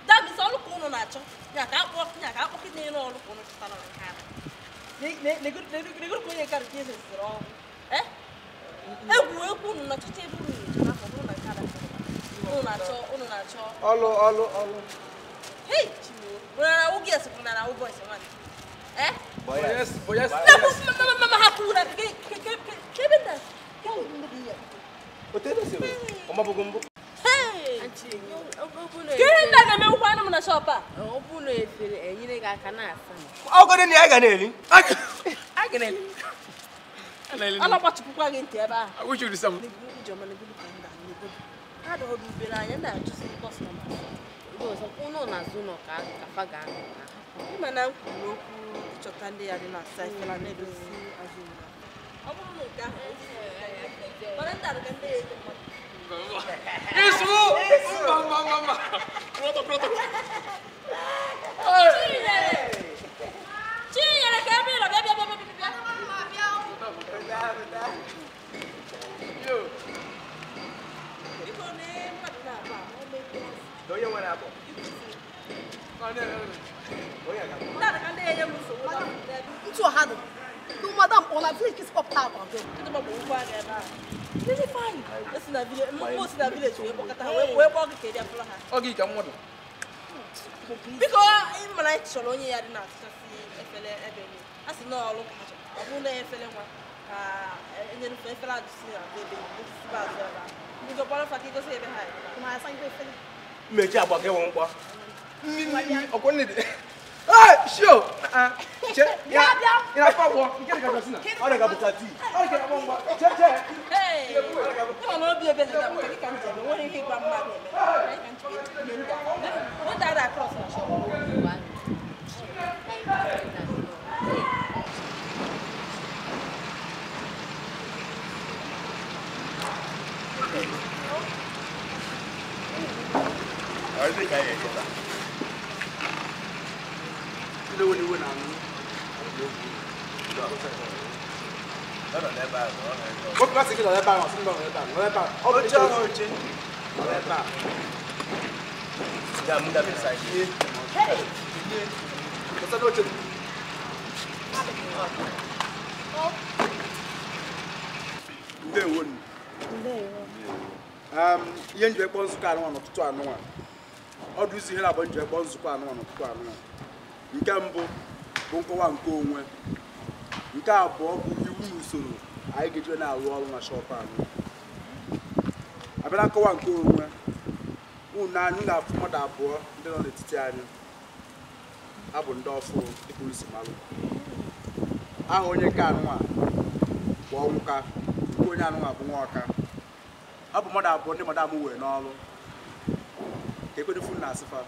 [SPEAKER 2] That means all the na achọ ya ka akpọ ya ka akpọ kidney n'ọrụ ka unu chọtara na nke ahụ. Negoro ka onye nke ahụ ka ihe siri ọrụ. Egwu egwu unu na-achọcha ebe unu na-achọ afọ bụrụ na nke ahụ unu na-achọ unu na-achọ.
[SPEAKER 1] Ọlụ ọlụ ọlụ.
[SPEAKER 2] Hey, Chimo. Unu na-awụ gị esi unu na-awụ boys nwanne. Eh?
[SPEAKER 7] Boys, boys.
[SPEAKER 2] Na mama ha kwuru na ke ke ke ke ebe na ke ndị dị ya.
[SPEAKER 3] Otebe si ọmabụgo mbụ.
[SPEAKER 2] Kí ndị ga-eme nkwa anụ m na shọp a?
[SPEAKER 8] Ọ bụ na efere enyere gị aka na-asa m.
[SPEAKER 3] Ọgọdị na ya ga na-eli.
[SPEAKER 7] A ga na-eli.
[SPEAKER 2] A na-agbachipụkwa gị ntị ebe ahụ.
[SPEAKER 7] I wish you some.
[SPEAKER 2] Ijeọma na-egodu ka ndị a na-egodu. Ha dọrọ ubere anya ndị achụsị kọstọma.
[SPEAKER 8] Ụnụ na-azụ ụlọ ka afa ga-anọ.
[SPEAKER 2] Ịma na m kwuru okwu ịchọta ndị ya dị na asa efere na-edozi azụ ụlọ. Ọ bụrụ na nke ahụ mana ndị a ka ndị ya ego mmadụ.
[SPEAKER 7] Isu! Mama, mama. Proto, proto.
[SPEAKER 2] Chinyere! Chinyere ka ebe ị nọ bịa bịa bịa bịa bịa.
[SPEAKER 4] Ntụ ọha dị. Madam, on a village is popped out of them.
[SPEAKER 2] Really fine. It's in a village. Most in a village. We're walking to the
[SPEAKER 7] Okay, come on.
[SPEAKER 2] Because in my life, only I did not see I said, no, look at you. I won't and then fell out to see baby. You go behind.
[SPEAKER 7] Ah, sure. Yeah, yeah.
[SPEAKER 2] Hey,
[SPEAKER 9] Ihe nji ekpo nzukọ anụnwa n'ụtụtụ anụnwa ọdụ isi ihe na-abụ nji ekpo nzukọ anụnwa n'ụtụtụ anụnwa nke mbụ bụ nkọwa nke onwe nke abụọ bụ iwu na usoro anyị ga-eji na-arụ ọrụ na shọpụ anụ abịa na nkọwa nke onwe unu anyị na-afụ mmadụ abụọ ndị nọ n'etiti anyị abụ ndị ọfụ dịka unu si malụ aha onye nke anụnwa bụ Ọnwụka nke onye anụnwa bụ Nwaọka ọ bụ mmadụ abụọ ndị madam wee n'ọrụ ka ekwedufu na asịfa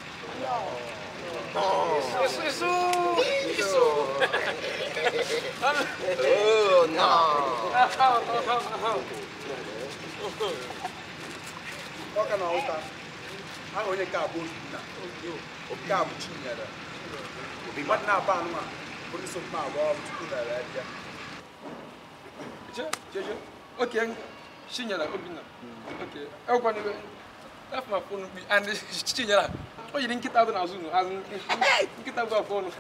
[SPEAKER 9] Ọka na Ọnwụka aha onye nke abụ Obinna nke a bụ Chinyere mmadụ na-abụ anụnwa bụ ndị so mma agba ọrụ tupu na bịa.
[SPEAKER 7] Okay, Chinyere Obinna. Okay, everyone that's my phone and Chinyere. Oh, you didn't get out of Azun. Get out of phone.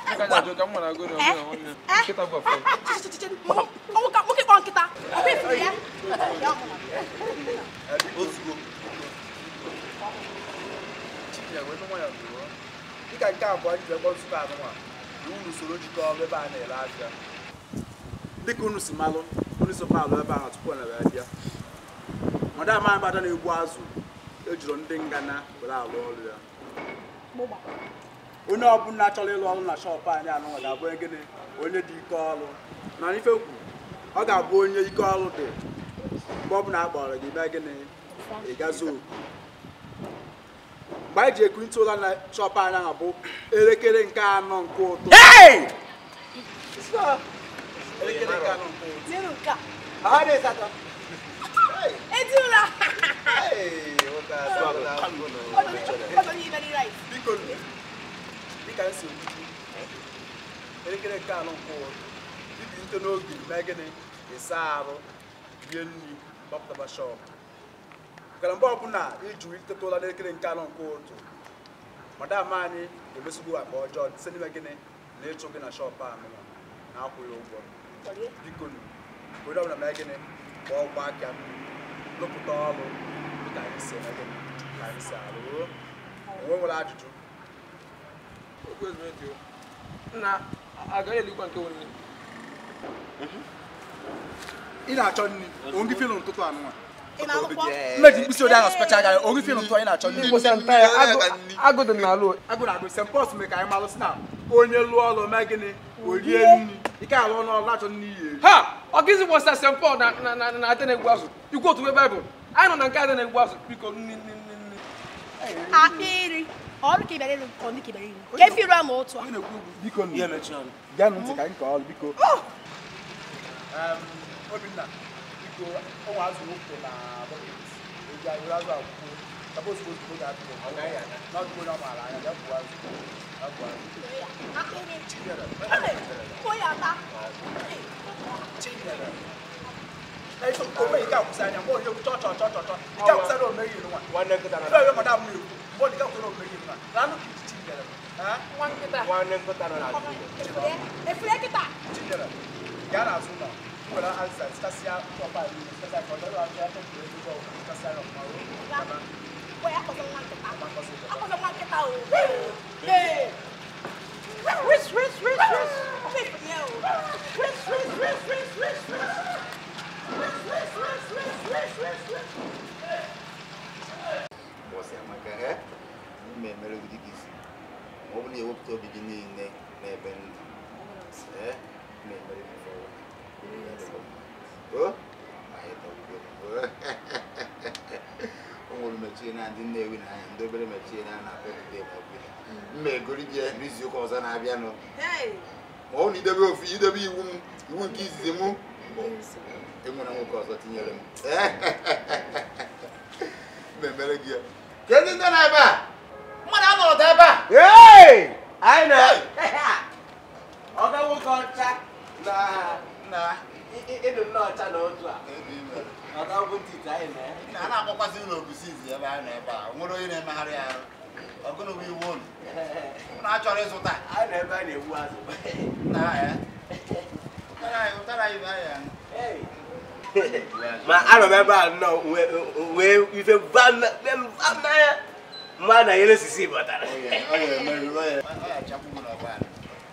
[SPEAKER 7] Get out of phone.
[SPEAKER 9] Dịka unu si malụ unu so malụ ebe ahụ tupu na bịa madam anyị na-egbu azụ ejiro ndị ngana were alụ ọrụ ya onye ọbụla chọrọ ịlụ ọrụ na shọpụ anyị anụnwa ga-abụ gịnị onye dị ike ọrụ na ife kwu ọ ga-abụ onye ike ọrụ dị mgbe ọbụla a kpọrọ gị mee gịnị ị gazu oku mgbe anyị ji ekwentị ụlọ na shọpụ anyị ahụ bụ elekere nke anọ nke ụtụtụ elekere nke anọ nke ụtụtụ biko dịka m si ekwu elekere nke anọ nke ụtụtụ ibilite n'oge mee gịnị ịsa arụ rie nri gbapụtaba shọpụ gara mgbe ọbụla iju iteta ụra n'elekere nke anọ nke ụtụtụ madam anyị ga-emesigbu akpa ọjọọ site n'ime gịnị na ịchụ gị na shọpụ anụnwa na-akwụghị ụgwọ biko onye ọbụla mee gịnị gbaa ụgbọ aka lụpụta ọrụ dịka anyị si eme gịnị ka anyị si arụ onwe nwere ajụjụ ị na-achọ nri onye fịlụ n'ụtụtụ anụnwa mmeji mkpịsị odee ahụ sụpacha aka onye fịlụ n'ụtụtụ anyị na-achọ nri agụ na-agụ St. Paul's mere ka anyị malụ sị na onye lụọ ọrụ mee gịnị o rie nri ike alụ ọnụ ọrụ na-achọ nri ya eri
[SPEAKER 7] ha ọ gịzi gbasa St. Paul na ada na-egbu azụ ikwu otu Baịbụl anyị nọ na nke ada na-egbu azụ biko nri nri nri nri
[SPEAKER 4] akpịrị ọrụ ka ị bịara ịrụ ka ọ ndị ka ị bịara ịrụ ka efi ruo ama otu a
[SPEAKER 9] biko geenụ ntị ka anyị kọọ ọrụ biko Obinna biko ụmụ azụ nwoke na bọket eji anyị were azụ akwụkwọ kapa ozugbo ozugbo ga-atụ n'ọdụ onye ọ maara anya bịa kwuo azụ Chinyere ike akwụsị anya mgbe onye chọ chọ chọ chọ chọ ike akwụsị na omeghị nwa madam na-ekwu mgbe ọ dị akwụsị na omeghị nwa na anụ ka iji Chinyere
[SPEAKER 4] Nwa nkịta.
[SPEAKER 3] Nwanne nkịta nọ n'azụ.
[SPEAKER 4] Efere kịta.
[SPEAKER 9] Chinyere, gaa n'azụ ụlọ. Nwere azịza tichasịa ọpa niile, tichasịa ka ọ dọrọ aka tọpụrụ ego ọgwụ, tichasịa ya ọfụma.
[SPEAKER 4] Gwa ya akpọzọ nwa nkịta. Akpọzọ nwa nkịta o. Ee. Wish, wish, wish, wish. Wish, wish, wish, wish, wish, wish. Wish, wish, wish, wish, wish, wish, wish.
[SPEAKER 10] Bọsị amaka, mme emere gị dịka isi. Ma ọ bụ na ewepụta obi gị niile n'ebe ndụ. Mme emere gị fọwọ́. O, ma ya tọgbugo. O nwere mechie na ndị Nnewi na anya, ndị obere mechie na na-akpọ today ma ọ bụ mma egori gị n'izu ụka ọzọ na-abịanụ. Ma ọ na idebe ofu idebe iwu m, iwu nke izizi mụ bụ enwere nwoke ọzọ tinyere m. Mma emere gị ya. Kedu ndị nọ ebe a? Mmadụ anọrọ ebe a?
[SPEAKER 3] Hey! Anyị na ọga nwoke ọcha na ịdụ nnọọ ọcha na otu a. Ọga nwoke ntị anyị na
[SPEAKER 10] a na-akpọkwasị ụlọ ogusizi ebe a nọ ebe a. O nwere onye na-emegharị arụ. Ọgụnụ bụ iwu ụlọ. Ụnụ achọrọ ịzụta.
[SPEAKER 3] Anyị nọ ebe a na-egbu azụ.
[SPEAKER 10] Na ya. Ụtara anyị bụ ahịa.
[SPEAKER 3] Ma anọ m ebe a nnọọ wee ife n'anya mma na yellow sisi batara.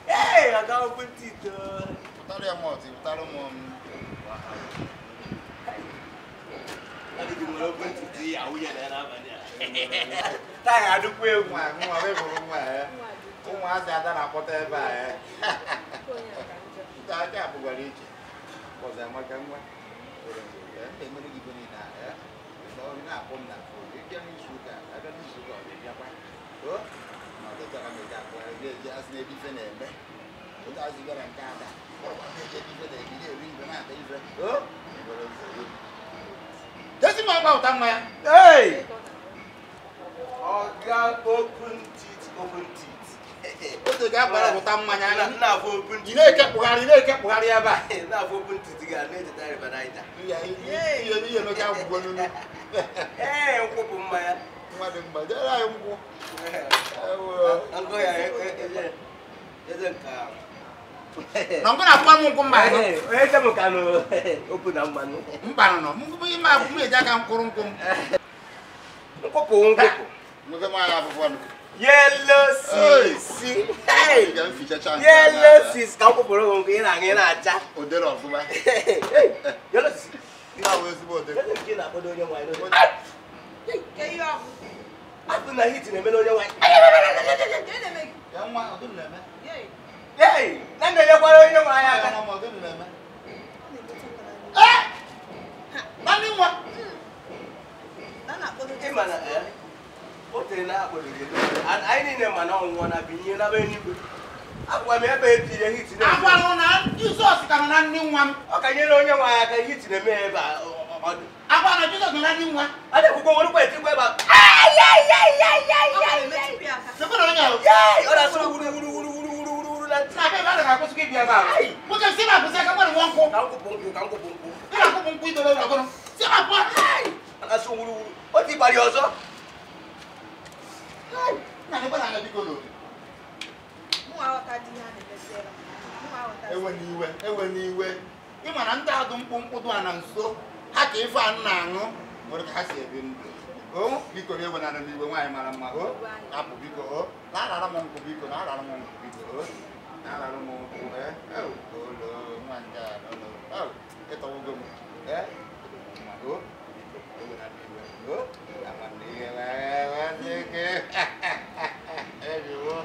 [SPEAKER 3] Ee, ọga nwoke ntị too.
[SPEAKER 10] Ụtara ya mọtị, ụtara ụmụ m.
[SPEAKER 3] Adịghị nwere okwu ntị dị ya nwunye na ya n'abalị a. Taa ya adịkwa egwu.
[SPEAKER 10] Nwa wee bụrụ nwa ya. Ụmụazị ada na-akpọta ebe a ya. Nta aka abụgbara iche. Ọzọ amaka nwa. Emere gị ibe niile a ya. Ọ na-akpọ m na fon. Ịbịa n'izu ụka, abịa n'izu ụka ọ ga-abịakwa. O, ma ọ dịtara m eji akpọ ya, eji asị n'ebe ife na-eme. Otu azụ gara nke ada. Ọ na-eji ebe ife na-eme, na-eri ife na-ata ife. O, nwere nsogbu. Jesi ma gba ụta mmanya.
[SPEAKER 3] Hey! Ọga open teeth, open teeth.
[SPEAKER 10] Otu ga-agbara ụta mmanya anya.
[SPEAKER 3] Na-afụ open teeth.
[SPEAKER 10] Ị na-ekepụgharị ebe a.
[SPEAKER 3] Na-afụ open teeth ga na-echeta River Niger.
[SPEAKER 10] Ihe emeka agwụgwọ n'unu.
[SPEAKER 3] Ee, nkwụ bụ mmanya.
[SPEAKER 10] Nwa dị mma, jere anyị nkwụ.
[SPEAKER 3] Nkụ ya eze nke ahụ.
[SPEAKER 10] Na nkụ na-akwụkwa m nkwụ mba.
[SPEAKER 3] Onye che m ka nụ okwu na mmanụ.
[SPEAKER 10] Mba nọ, nkwụ ime akwụkwọ eji aka mkpụrụ nkwụ m.
[SPEAKER 3] Nkwụpụ nkwụpụ.
[SPEAKER 10] Nwoke nwaanyị akwụkwọ nụ.
[SPEAKER 3] Yellow sisi. Yellow sisi ka nkwụpụrụ gị nkwụ ị na-aṅụ ị na-acha.
[SPEAKER 10] Odere ọfụma.
[SPEAKER 3] Yellow sisi.
[SPEAKER 10] Ndị ahụ ezigbo odere.
[SPEAKER 3] Nke na-akpọdo onye nwaanyị n'oge. Apụ na hit na-eme n'onye nwaanyị.
[SPEAKER 10] Ya nwa, ọ gịnị na-eme?
[SPEAKER 3] Hey! Na na-enyekwara onye nwaanyị aka.
[SPEAKER 10] Naanị nwa.
[SPEAKER 3] Ị ma na o tere na akpọrọ gị. Anyị niile ma na ọnwụnwa na binye na be eluigwe. Agwa m ebe etiri hit na.
[SPEAKER 10] Agwalụ na Jizọs ka nọ na nne nwa m.
[SPEAKER 3] Ọ ka nyere onye nwaanyị aka hit na-eme ebe a ọ dị.
[SPEAKER 10] Agwa na Jizọs nọ na nne nwa.
[SPEAKER 3] A na-ekwukwa nwerukwa etikwa ebe a. Ọ na-asụ wuru wuru wuru wuru wuru wuru wuru na ntị.
[SPEAKER 10] Na ebe a ga-akwụsị ịbịa ebe a. Nwoke si na akwụsị aka mmadụ nwa nkwụ.
[SPEAKER 3] Ka nkwụ bụ nkwụ, ka nkwụ bụ nkwụ.
[SPEAKER 10] Ị na-akwụpụ nkwụ idobe ụlọ gụrụ. Si na apụ.
[SPEAKER 3] Ọ na-asụ wuru wuru. O tigbara ya ọzọ.
[SPEAKER 10] Na ekwe na anya biko n'obi. Ewe n'iwe, ewe n'iwe. Ị ma na ndị adụ mkpụmkpụ dụ a na nso, ha ka ife a na-aṅụ nwere ka ha si ebi ndụ. O, biko na ewe na n'iwe nwaanyị mara mma. O, apụ biko o. Na-arara m nkwụ biko, na-arara m nkwụ biko o. Na-arara m nkwụ e. Olo, nwa nke a nọ n'o. Ịtọwụgo m. E, o, biko ewe na n'iwe. O, ama na ihe wee dị ike. Ebiwo.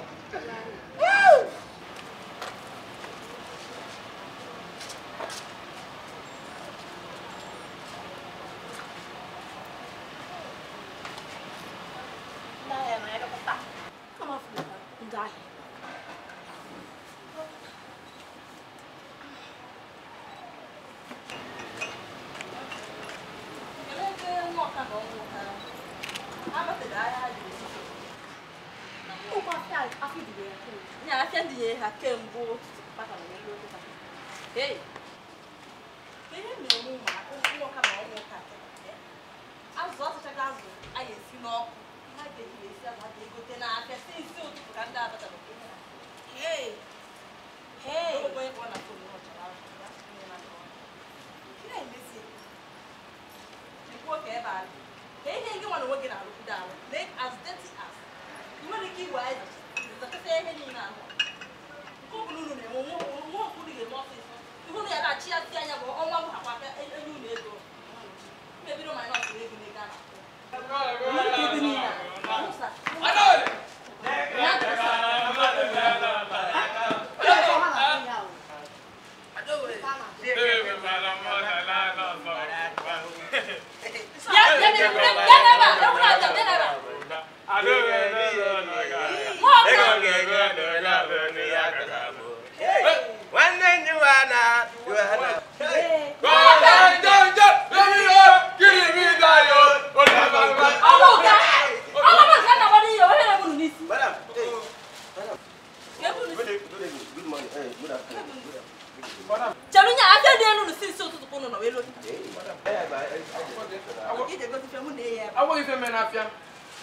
[SPEAKER 2] Hey! Hey! As dirty as you want to keep wise,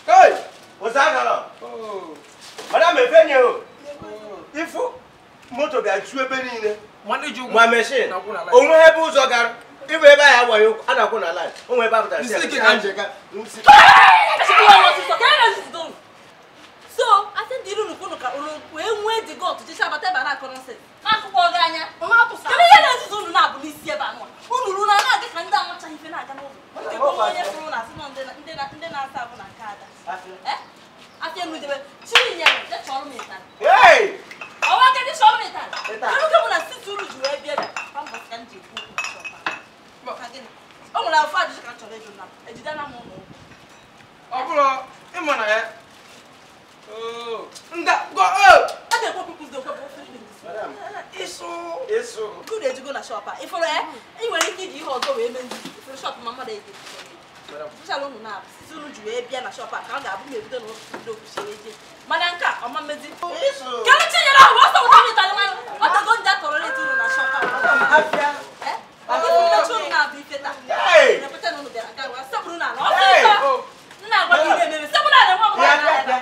[SPEAKER 3] Hey! What's that? Madam, if motor be my machine, onwe ebe ụzọ gara, ibe ebe ahụ agbaghị ụkwụ, a na-akwụ na line, onwe ebe apụtara si
[SPEAKER 2] So, I think the room wee nwee the god to just abata ebe a na-akọ nonsense. Akwụkwọ gị anya. Kedu ihe na-ezuzu unu na-abụ n'isi ebe a nwa? Unu ruo na na-aga ka ndị amachaghị ife na-aga n'ụzọ. Onye fụrụ na asị nọ ndị na-asa abụ na nke ada. Afịa enu debe, Chinyere, je chọrọ m ịtarị. Ọwa gị dị chọrọ m ịtarị. Kedu ka bụ na sisi unu ji wee bịa ebe a? Mbọsị ka m ji ekwu okwu na shọpụ. O nwere afọ ajụjụ ka m chọrọ ịjụ na ejidena m ụlọ ụkwụ.
[SPEAKER 7] Ọ bụrụ ịma na ya.
[SPEAKER 3] Isu.
[SPEAKER 2] Good age go na shop. If you e nwere ike iji ihe ọzọ wee mee nzuzu. Ifuru shop ma mmadụ ege. Especially unu na sisi unu ji wee bịa na shop a ka ọ ga-abụ ma ebido na obodo okwuchie wee jee. Mana nke a ọma mmezi. Kedu Chinyere ahụ ọsọ ụta m ịtarị nwanyị? Ọ tago ndị atọrọ leti unu na shop a. Ọ bụ mmechi unu na-abụ ife taa. Na-ekweta na unu bịara nke a sekpuru n'ala. Ọsịsọ. Nna agwa gị na-ememe sekpuru ala nwa ọbụla na-abịa.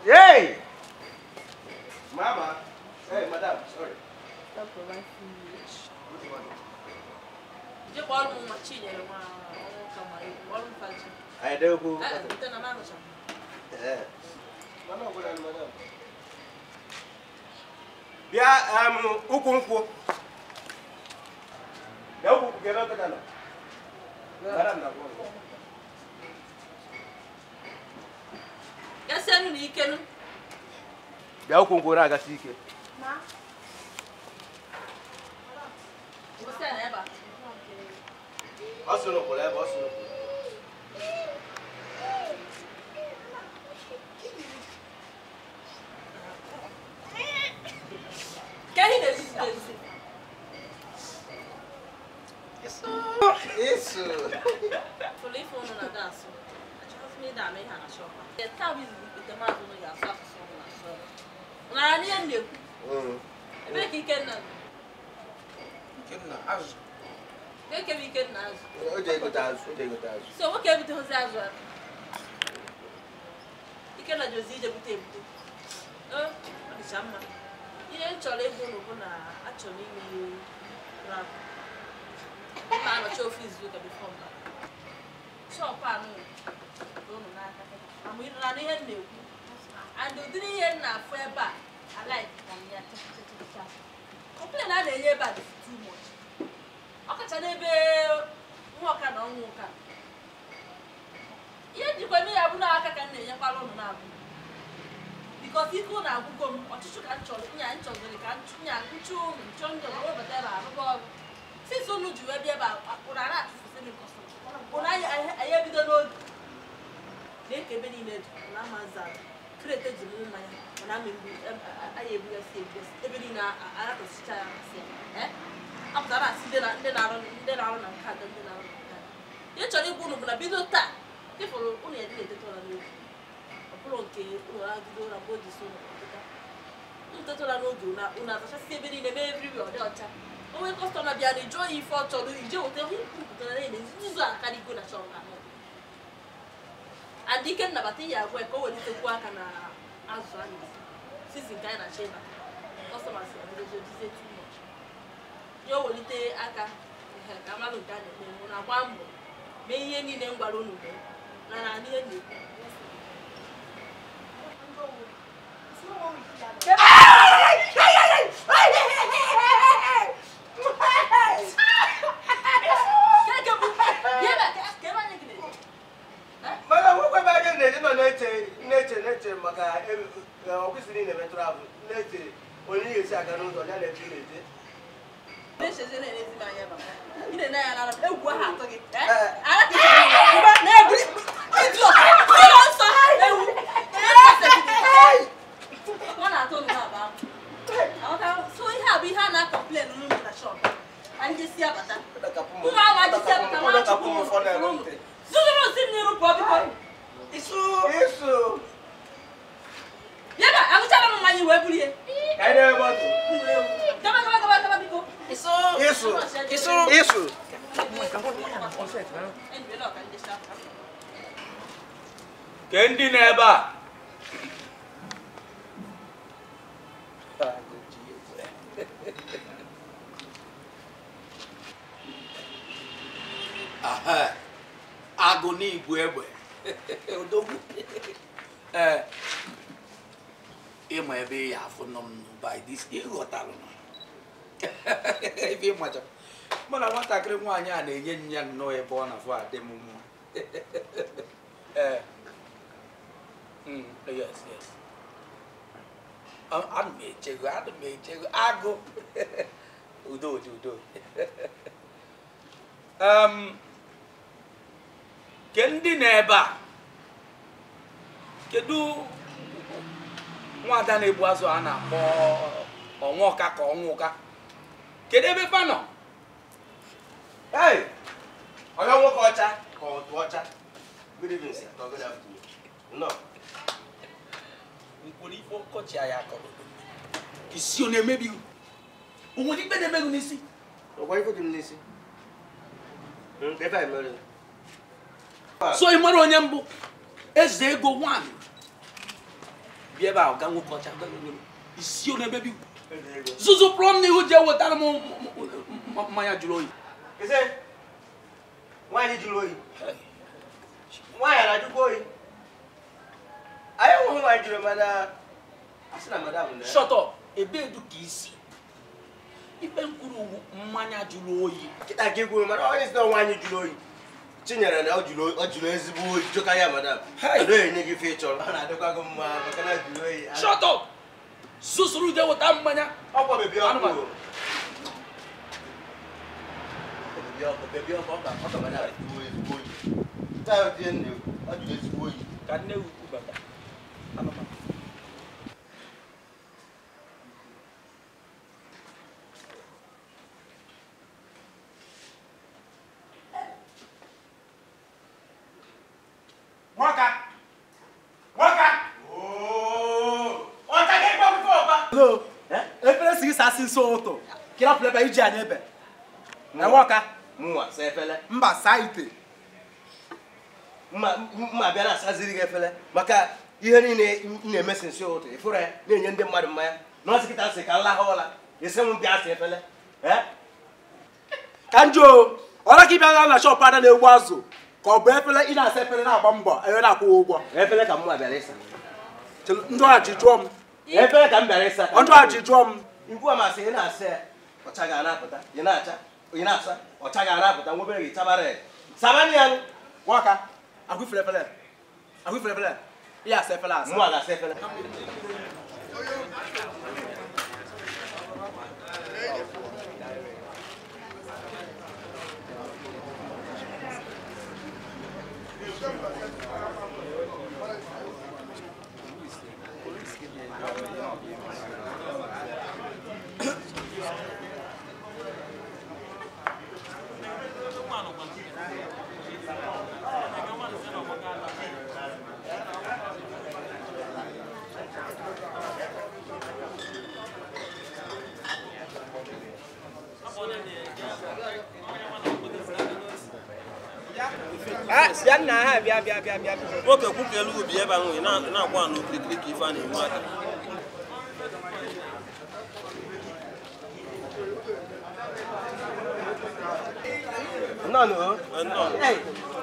[SPEAKER 3] Hey! Mama! Hey, madam, sorry. I don't go. Yeah, Ukunku. Bịa ukwu nkwụ na-agasi ike. Ọ sụrụ kwụrụ ebe ọ sụrụ kwụrụ.
[SPEAKER 10] Isso.
[SPEAKER 2] So what can we do? Ikenna jozi ije bute ebute. Ọ dịcha mma. Ihe m chọrọ ịgwa unu bụ na achọrọ m ime rap. Ma anọchi ofe izu ụka bifo mba. Shọpụ anụ unu n'aka. Amụ ịnụ na ihe m na-ekwu. And ụdịrị ihe m na-afụ ebe a, I like ka m ya cha. Complain a na-enye ebe a dị too much. Ọkacha n'ebe nwa ọka na ọnwa ụka. Ihe njikwa eme ya bụ na aka ka m na-enyekwara ụnụ na-abụ. Because ike ụnụ agwụgo m, ọchịchị ka m chọrọ, nya m chọziri ka nya nchụ ụnụ nchọ ndị ọzọ webata ebe arụba ọrụ. Since ụnụ ji wee bịa ebe a, ụnụ a na-achụfụsị m kọstọm. Ụnụ anyị ebido n'oge. Na-eke ebe niile dị, ụnụ ama nza krete ji m mmanya, mana ama mgbu anyị ebugasị ebugasị ebe niile arakọsicha ya amasị ya. Apụtara asị ndị na-arụ na nke ada, ndị na-arụ na nke ada. Ihe chọrọ ịgwa ụnụ bụ na bido taa, ịfụrụ ụnụ ya dị na-eteta ụra n'oge. Ọ bụrụ nke ụnụ agide ụra mgbe o ji so ụnụ ọtịta. Ụnụ teta ụra n'oge, ụnụ azachasị ebe niile mee everywhere ọ dị ọcha. Onwe kọstọma bịa na ịjụọ ya ife ọ chọrọ, ije weta ihe nkwupụtara na nzuzu akarịgo na shọp ahụ. And ike nnabata ihe agwa ka o welitekwu aka na azụ a na-esi. Sizin ka anyị na-achọ ịbata. Kọstọma si ebidozi ojizie too much. Ya o welite aka ka amalụ nke a na-eme, mụ na-agba mbọ mee ihe niile m gwara unu mee na na ihe na-ekwu.
[SPEAKER 3] Mana nwoke ebe anyị na-eje nọ na-eche maka ọ kwesịrị ị na-eme travel na-eche onye ga-esi aga n'ụzọ ya na-eche na-eche. Isso!
[SPEAKER 11] Ke ndị na-ebe a? Agụ n'ibu egbe. Odogwu. Ee. Ịma ebe ya afụ nọ m by this ịghọtalụ m. Ebe ịmacha. Mụ na nwatakịrị nwaanyị a na-enye ya nnọọ ebe ọ na-afụ adị m mma. Ee. Yes, yes. Ana m echego agụ. Udo dị udo. Ke ndị na-ebe a? Kedu nwada na-egbu azụ a na-akpọ ọnwụka ka ọnwụka? Kedu ebe fa nọ?
[SPEAKER 3] Hey! Onye nwoke ọcha ka ọ tụ ọcha. Good evening, sir. Good afternoon. No.
[SPEAKER 11] Nkwuru ife ọkọchị anyị akọrọ. Isi ọ na-emebi? O nwere ikpe na-emeghị n'isi?
[SPEAKER 3] Ọgwa ife dị m n'isi. Ebe a mere.
[SPEAKER 11] So ị mara onye mbụ? Eze ego 1. Bịa ebe a, ọga nwoke ọcha. Isi ọ na-emebi? Zuzu pụrụ m n'ihu jee wetara m mmanya jụrụ oyi.
[SPEAKER 3] Eze, nwaanyị jụrụ oyi. Nwaanyị na-ajụkwa oyi. Anyị enweghị nwaanyị jụrụ mana a sị na madam na.
[SPEAKER 11] Shut up. Ebe edu ka isi. Ife nkwuru mmanya jụrụ oyi.
[SPEAKER 3] Kịta ka ikwuru mana onye sị na nwaanyị jụrụ oyi. Chinyere na ọ jụrụ ezigbo oyi jụkarịa madam. Ọ dịghị enye gị ife ị chọrọ. Ọ na-adịkwa gị mma maka na jụrụ oyi.
[SPEAKER 11] Shut up. Susuru je weta mmanya.
[SPEAKER 3] Ọkwa bebi ọkụ. Bebi ọkụ ọ ka madam jụrụ ezigbo oyi. Taa ọ dị nne ọ jụrụ ezigbo oyi.
[SPEAKER 11] Ka nne ukwu bata. Anụmanụ.
[SPEAKER 3] Nwaka! Nwaka! Ooo! Ọcha ga-egbu ọkụkọ ọba!
[SPEAKER 9] Hello. Efere si gị sasị nso ụtụ. Ka ịrapụ ebe iji anyị ebe. Nwaka.
[SPEAKER 3] Mụnwa saa efele.
[SPEAKER 9] Mba saa ite.
[SPEAKER 3] Mma bịa na-asaziri gị efele maka Ihe niile m na-emesi nsi ụtụ ịfụrụ ya na-enye ndị mmadụ mmanya na ọsị kịta sị ka m lahụ ụla isi m bịa sị efele.
[SPEAKER 9] Ka njọ ọra ka ị bịa na shọpụ ada na-egbu azụ ka ọ bụ efele ị na-asa efele na-agba mbọ ebe na-akwụ ụgwọ.
[SPEAKER 3] Efele ka mụ bịara ịsa.
[SPEAKER 9] Ndụ a ji jụọ m.
[SPEAKER 3] Efele ka m bịara ịsa.
[SPEAKER 9] Ndụ a ji jụọ m.
[SPEAKER 3] Ikwu amasị ị na-asa ya ọcha ga-anapụta ị na-acha ị na-asa ọcha ga-anapụta nwobere gị chabara ya. Sabani ya
[SPEAKER 9] nwaka agwụfere efele agwụfere efele ị asa efele asa.
[SPEAKER 3] Mụ ga-asa efele.
[SPEAKER 12] Nwoke kwuka elu ubi ebe ahụ ị na-agba n'okirikiri ka ife a na-enwe aka.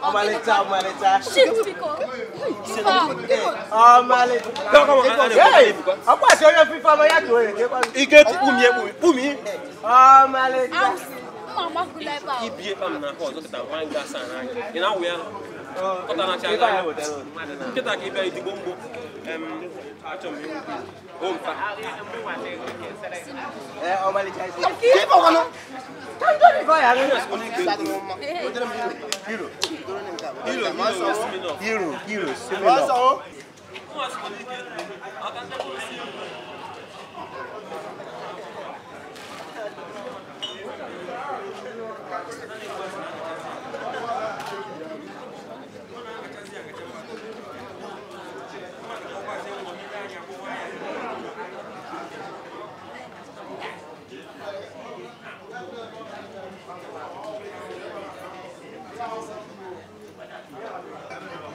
[SPEAKER 3] Ọmalịcha ọmalịcha. Ọmalịcha. Ọkwa si onye FIFA ma ya tụọ ya.
[SPEAKER 12] Ike kpumi ekpumi kpumi.
[SPEAKER 3] Ọmalịcha.
[SPEAKER 12] Ibie kpam na ahụ ọzọ kịta nwa nga asaa n'anya. Ị na-awụ ya? Ọ ta na-acha aga. Nkịta ka ị bịa idigbo mgbo. Achọrọ m ịhụ o mfa.
[SPEAKER 3] Ọmalịcha. Hero, hero, similar.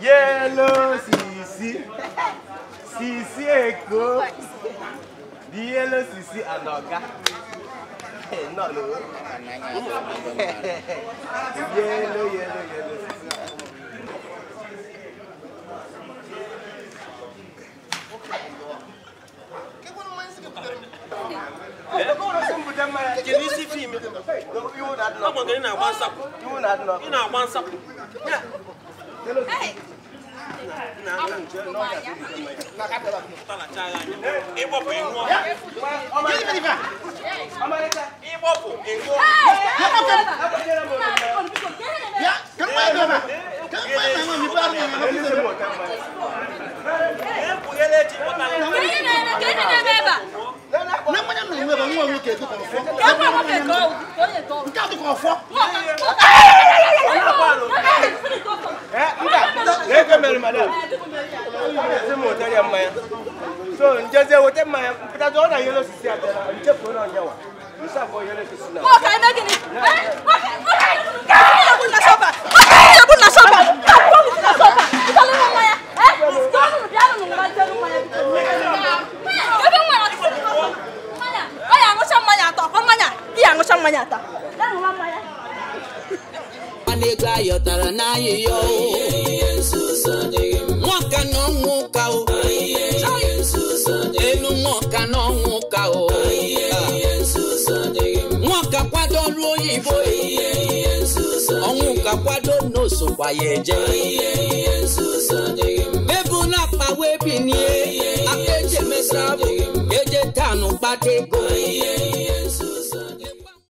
[SPEAKER 3] Yellow Sisi, Sisi Eko, the yellow Sisi and Oga. No, no. Yellow, yellow, yellow Sisi.
[SPEAKER 4] Hey!
[SPEAKER 3] So, njeze wote mmanya mpụtazi ọ na yellow sisi abịara nchefu na onyewa nsafọ yellow sisi na.
[SPEAKER 2] Nwoke eme gịnị? Nwoke na sofa. Nwoke na sofa. Nwoke na sofa. Ịtọlụ mmanya. Ebe nwere ọtụtụ mmanya. Ọ ya aṅụcha mmanya atọ, ọ mmanya. Ị ya aṅụcha mmanya atọ.
[SPEAKER 5] Ego ayọtara n'ahịhịa nwaka na ọnwụ ụka o elu nwaka na ọnwụ ụka o nwaka kwado ọrụ oyibo ọnwụ ụka kwado n'osokwa ya eje ebu na-akpa wee binie aka eji emesa bụ eje tanụ kpata ego.